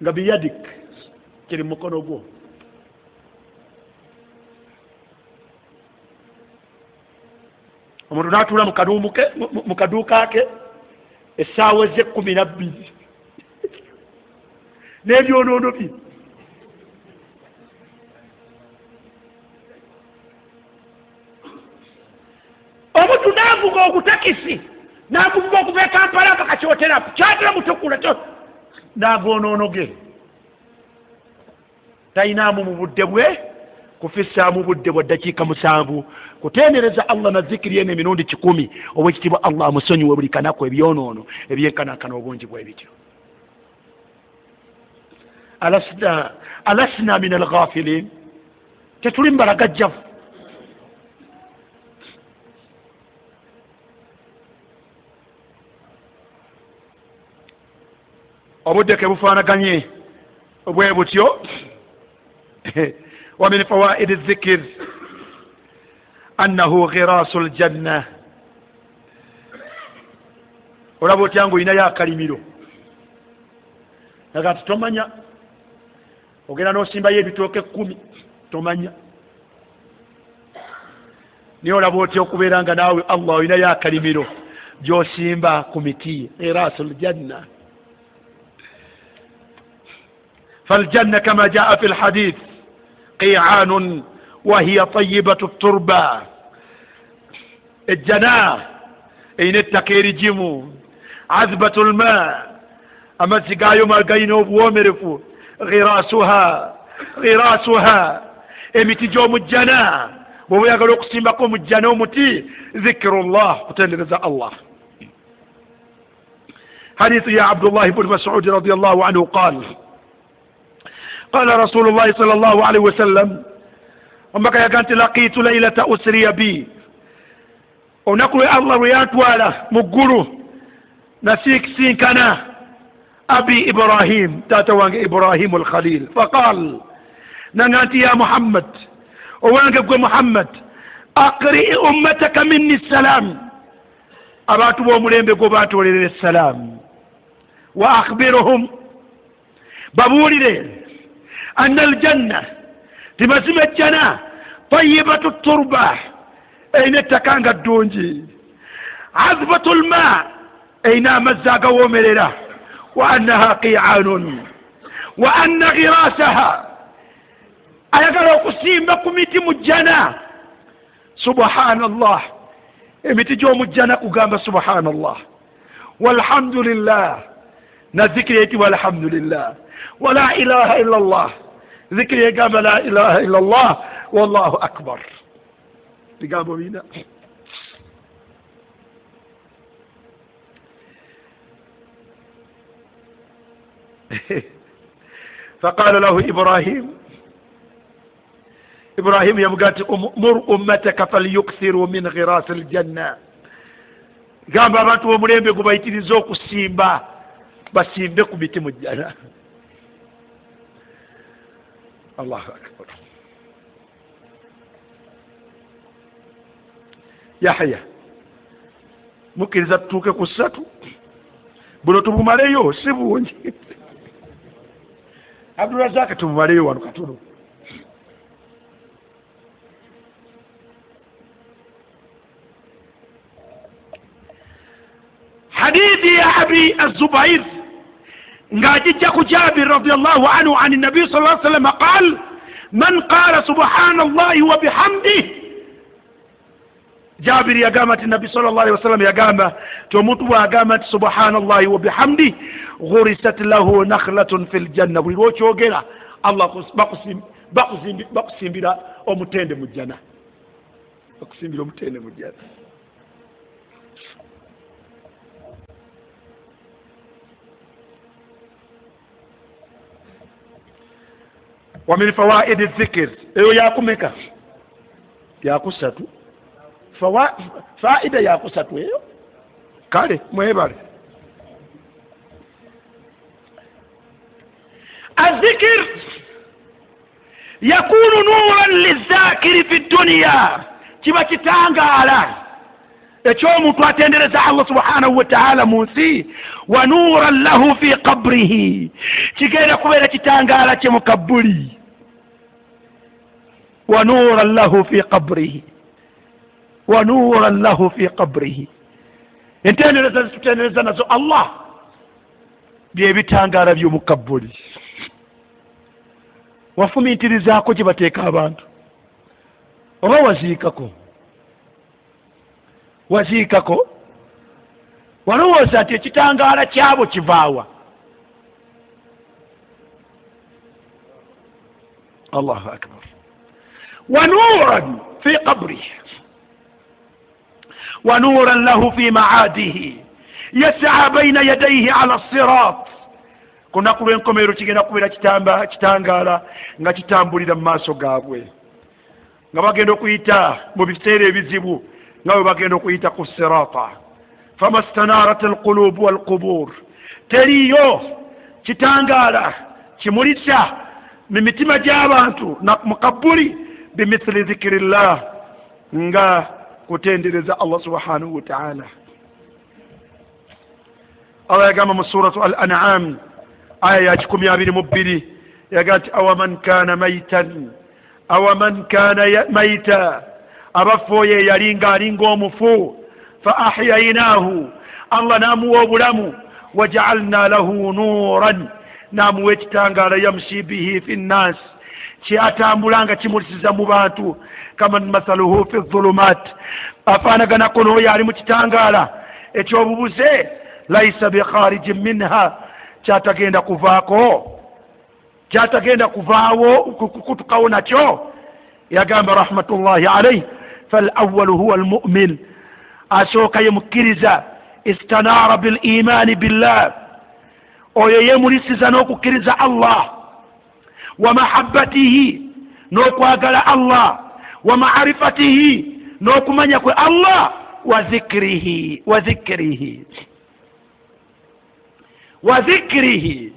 nga biyadik, kiri mu mukono gwo. Omuntu n'atuula mu kaduuka ke essaawa ze 12 n'ebyonoono bye. Omuntu n'avuga ogutakisi n'aguvuga okuva e Kampala paka Kyotera, Kyotera mutukula n'agoonoono ge tayinaamu mu budde bwe kufissaamu budde bwa ddakiika 7 kutendereza Allah na zikiri eno emirundi 100. Owekitiibwa Allah amusonyiwe buli kanaku ebyonoono ebyenkanankana obungi bwe bityo. Alasna min alghafilin, tetuli mbalagajjavu. Obudde ke bufaanaganye bwe butyo. Wa min fawaidi dhikr annahu ghirasu ljanna. Olaba otya ng'olinayo akalimiro, naga nti tomanya, ogenda n'osimbayo ebitooke 10, tomanya. Naye olaba otya okubeera nga naawe Allah olinayo akalimiro gy'osimba ku miti, ghirasu ljanna. فالجنة كما جاء في الحديث قيعان وهي طيبة التربة. الجنة إن التكير جيمو عذبة الماء أما سيقايو مالقينو بومرفو غراسها غراسها إمتي الجنة وهو يقول أقسم بكم الجنة متي ذكر الله قتل رزا الله. حديث يا عبد الله بن مسعود رضي الله عنه قال قال رسول الله صلى الله عليه وسلم omubaka yaga nti laqiitu lailata usriya bi, olunaku lwe Allah lwe yantwala mu ggulu nasinkana abi Ibrahim, taata wange Ibrahimu alkhalil. Faqal, nanga nti ya Muhammad, owange gwe Muhammad, aqrii ummataka minni salam, abantu b'omulembe gwo bantolerera essalaamu. Wa akhbiruhum, babuulire anna aljanna, timazima ejjana tayibatu turba, erina ettaka nga ddungi, azbatu lma, erina amazzi agawoomerera, wa annaha qianun wa anna ghirasaha, ayagala okusimba ku miti mu jjana. Subhanallah, emiti gy'omu jjana kugamba subhanallah walhamdulillah, na zikiri eyitibwa alhamdulillah, wala ilaha illa Allah, zikiri egamba la ilaha illa Allah wallahu akbar. Bigambo bina. فقال له إبراهيم Ibrahimu yamugaa nti mur ummataka falyukthiru min ghirasi ljanna, gamba abantu b'omulembe gwe bayitirize okusimba, basimbe ku miti mu jjana. Allahu akbar. Yahya, mukkiriza tutuuke ku ssatu, buno tubumaleyo si bungi. Abdurazaka tubumaleyo wano katono. Hadithi ya Abi Azubair ng'agijja ku Jabir radiallahu anhu an nabi sal lla sallama qal man qala subhana llahi wa bihamdih. Jabiri yagamba nti nabbi sal llah alihi wasallam yagamba nti omuntu bw'agamba nti subhana llahi wa bihamdih ghurisat lahu nakhlatun fi ljanna, buli lwokyogera Allah bakusimbira omutende mu jjana, bakusimbira omutende mu jjana. Wa min fawaidi dhikr, eyo yakumeka yakusatu, faida yakusatu eyo. Kale mwebale. Azikir yakunu nuran lizakiri fi dunya, kiba kitangaala ekyomuntu atendereza Allah subhanahu wa ta'ala mu nsi, wa nuran lahu fi qabrihi, kigenda kubeera kitangaala kye mu kabbuli. Wa nuran lahu fi qabrihi, wa nuran lahu fi qabrihi. Entendereza zitutendereza nazo Allah byebitangaala by'omu kabbuli. Wafumiitirizaako gye bateeka abantu oba waziikako? Waziikako? Walowooza nti ekitangaala kyabo kivaawa? Allahu akbar. Wa nuran fi qabrihi wa nuran lahu fi maadihi yas'a baina yadayhi ala sirat. Ku lunaku lw'enkomerero kigenda kubeera kitangaala nga kitambulira mu maaso gaabwe, nga bagenda okuyita mu biseera ebizibu, nga bwe bagenda okuyita ku sirata. Fama stanarat alqulubu walqubur, teriyo kitangaala kimulisa mu mitima gy'abantu na mu kabbuli bimithili dhikirillah, nga kutendereza Allah subhanahu wa ta'ala. Allah yagamba mu suratu Al-An'am aya ya 122, yagamba nti awaman kana maitan, awaman kana maita, abafu oyo eyali ng'alinga omufu, fa ahyainahu, Allah n'amuwa obulamu, wajaalna lahu nuran, n'amuwa ekitangaala, yamshi bihi fi nnas, kyatambula nga kimulisiza mu bantu, kaman mathaluhu fi dhulumat, afaanaganako n'oyo ali mu kitangaala ekyobubuze, laisa bikharijin minha, kyatagenda kuvaako, kyatagenda kuvaawo kutukawo nakyo. Yagamba rahmatullahi alayhi falawalu huwa almu'min, asooka ye mukkiriza, istanara bilimani billah, oyo yemulisiza n'okukkiriza Allah, wa mahabbatihi, n'okwagala Allah, wa maarifatihi, n'okumanya kwe Allah, wa dhikrihi, wa dhikrihi, wa dhikrihi,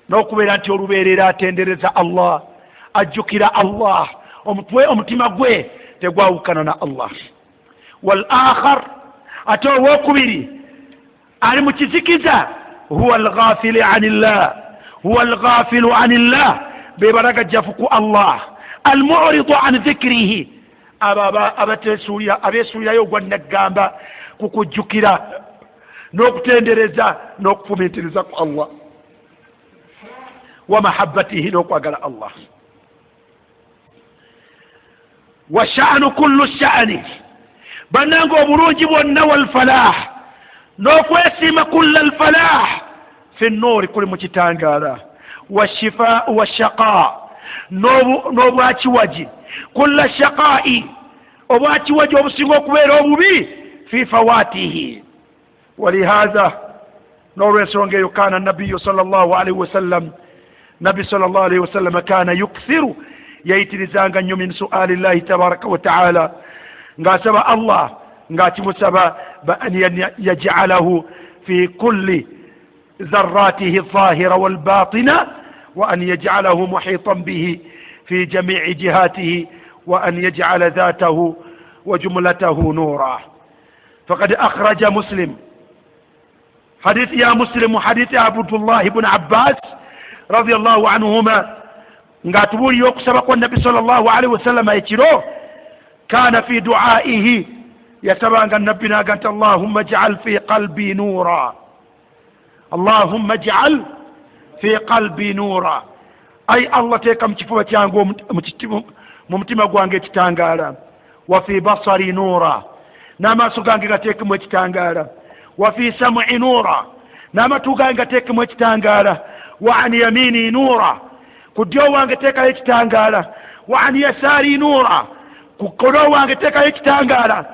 n'okubeera nti olubeerera atendereza Allah, ajjukira Allah, omutwe omutima gwe tegwawukana na Allah. Wal akhar, ate owokubiri ali mu kizikiza, huwa alghafili anillah, huwa alghafilu anillah, be balagajjafu ku Allah, almuridu an dhikrihi, abo abateesuulira abeesuulirayo ogwa naggamba ku kujjukira n'okutendereza n'okufumiitiriza ku Allah, wa mahabbatihi, n'okwagala Allah. Wa sha'nu kullu sha'ni, bannange obulungi bwonna, walfalah, n'okwesiima, kulla alfalah fi nnuuri, kuli mu kitangaala, washifaau washaqa, n'obwakiwagi, kulla shaqai, obwakiwagi obusinga okubeera obubi, fi fawatihi. Walihaza, n'olwensonga eyo, kana nabiyu sallallahu alaihi wasallam, nabbi sallallahu alaihi wasallam kana yukthiru, Yayitirizanga nnyo min suali llahi tabaraka wa taala, ng'asaba Allah, ng'akimusaba an yajalahu fi kulli dharatihi dhahira walbatina, wa an yajalahu muhitan bihi fi jamii jihatihi, wa an yajala dhatahu wa jumlatahu nura. Faqad akhraja Muslim hadith ya Muslimu hadith ya Abdullah ibn Abbas radiyallahu anhuma, ng'atubuulira okusaba kwa Nabbi sallallahu alaihi wasallama ekiro. Kana fi duaihi, yasabanga Nabbi naga nti allahumma ij'al fi qalbi nura, allahumma ij'al fi qalbi nura, ai Allah teeka mu kifuba kyange, mu mutima gwange ekitangaala, wa fi basari nura, n'amaaso gange gateekemu ekitangaala, wa fi sam'i nura, n'amatu gange gateekemu ekitangaala, wa an yamini nura, ku ddyo wange teekayo ekitangaala, wa an yasaari nura, ku kkono wange teekayo ekitangaala,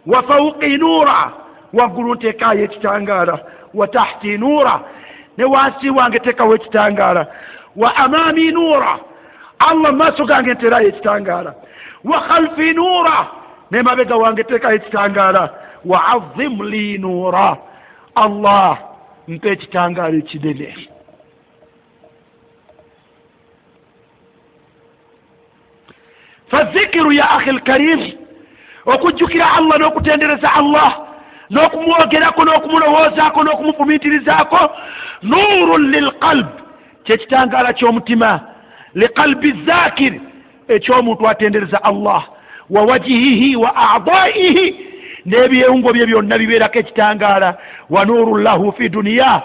wa fawqi nura, waggulu nteekayo ekitangaala, wa tahti nura, ne wansi wange teekawo ekitangaala, wa amami nura, Allah maaso gange nteerayo ekitangaala, wa khalfi nura, ne mabega wange teekayo ekitangaala, wa azim li nura, Allah mpa ekitangaala ekinene. Fazikiru ya akhi lkarim, okujjukira Allah n'okutendereza Allah n'okumwogerako n'okumulowoozaako n'okumufumiitirizaako, nurun lilqalb, kyekitangaala ky'omutima, liqalbi zakir, ekyomuntu atendereza Allah, wa wajihihi wa adaihi, n'ebyewungo bye byonna bibeerako ekitangaala, wa nurun lahu fi duniya,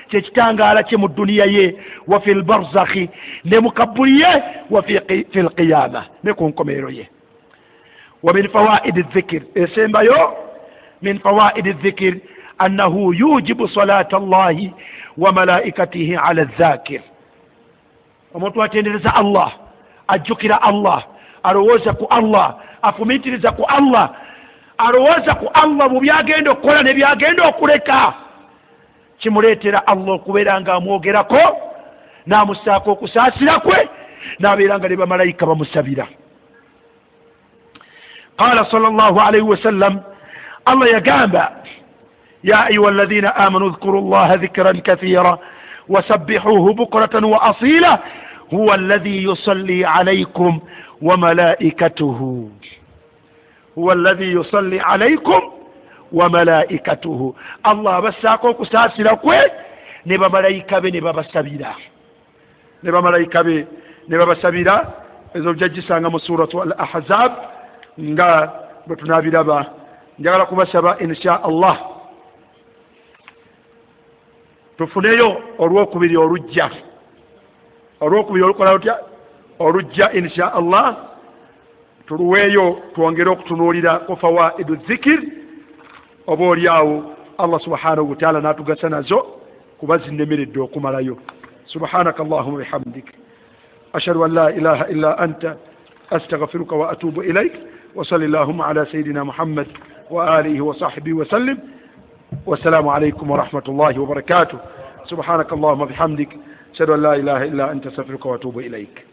kyekitangaala kye mu duniya ye, wa fi lbarzakhi, ne mu kabbuli ye, wa fi lqiyama, ne ku nkomerero ye. Wa min fawaidi dhikir, esembayo, min fawaidi dhikir annahu yujibu salata llahi wa malaikatihi ala dhakir. Omuntu atendereza Allah, ajjukira Allah, alowooza ku Allah, afumiitiriza ku Allah, alowooza ku Allah mu byagenda okukola ne byagenda okuleka, kimuleetera Allah okubeera nga amwogerako n'amusaako okusaasira kwe, n'abeera nga ne bamalayika bamusabira. Qala sallallahu alaihi wasallam, Allah yagamba ya ayuha alladhina amanu dhkuru llaha dhikran kathira wasabbihuhu bukratan wa asila huwa alladhi yusalli alaykum wa malaikatuhu, huwa alladhi yusalli alaykum wa malaikatuhu. Allah abassaako okusaasira kwe ne bamalayika be ne babasabira, ne bamalayika be ne babasabira. Ezo ojja gisanga mu suratu al ahzab nga bwe tunaabiraba. Njagala kubasaba insha Allah tufuneyo olwokubiri olujja, olwokubiri olukola lutya olujja insha Allah, tuluweeyo twongere okutunuulira ku fawaidu zikir, oba oliawo Allah subhanahu wataala n'atugasa nazo kuba zinnemeredde okumalayo. Subhanaka allahuma bihamdik, ashhadu an la ilaha illa anta, astaghfiruka wa atubu ilaik, wa salli allahuma ala sayidina Muhammad wa alihi wa sahbihi wa sallim. Wassalamu alaikum wa rahmatullahi wa barakatuh. Subhanaka allahuma bihamdik, ashhadu an la ilaha illa anta, astaghfiruka wa atubu ilaik.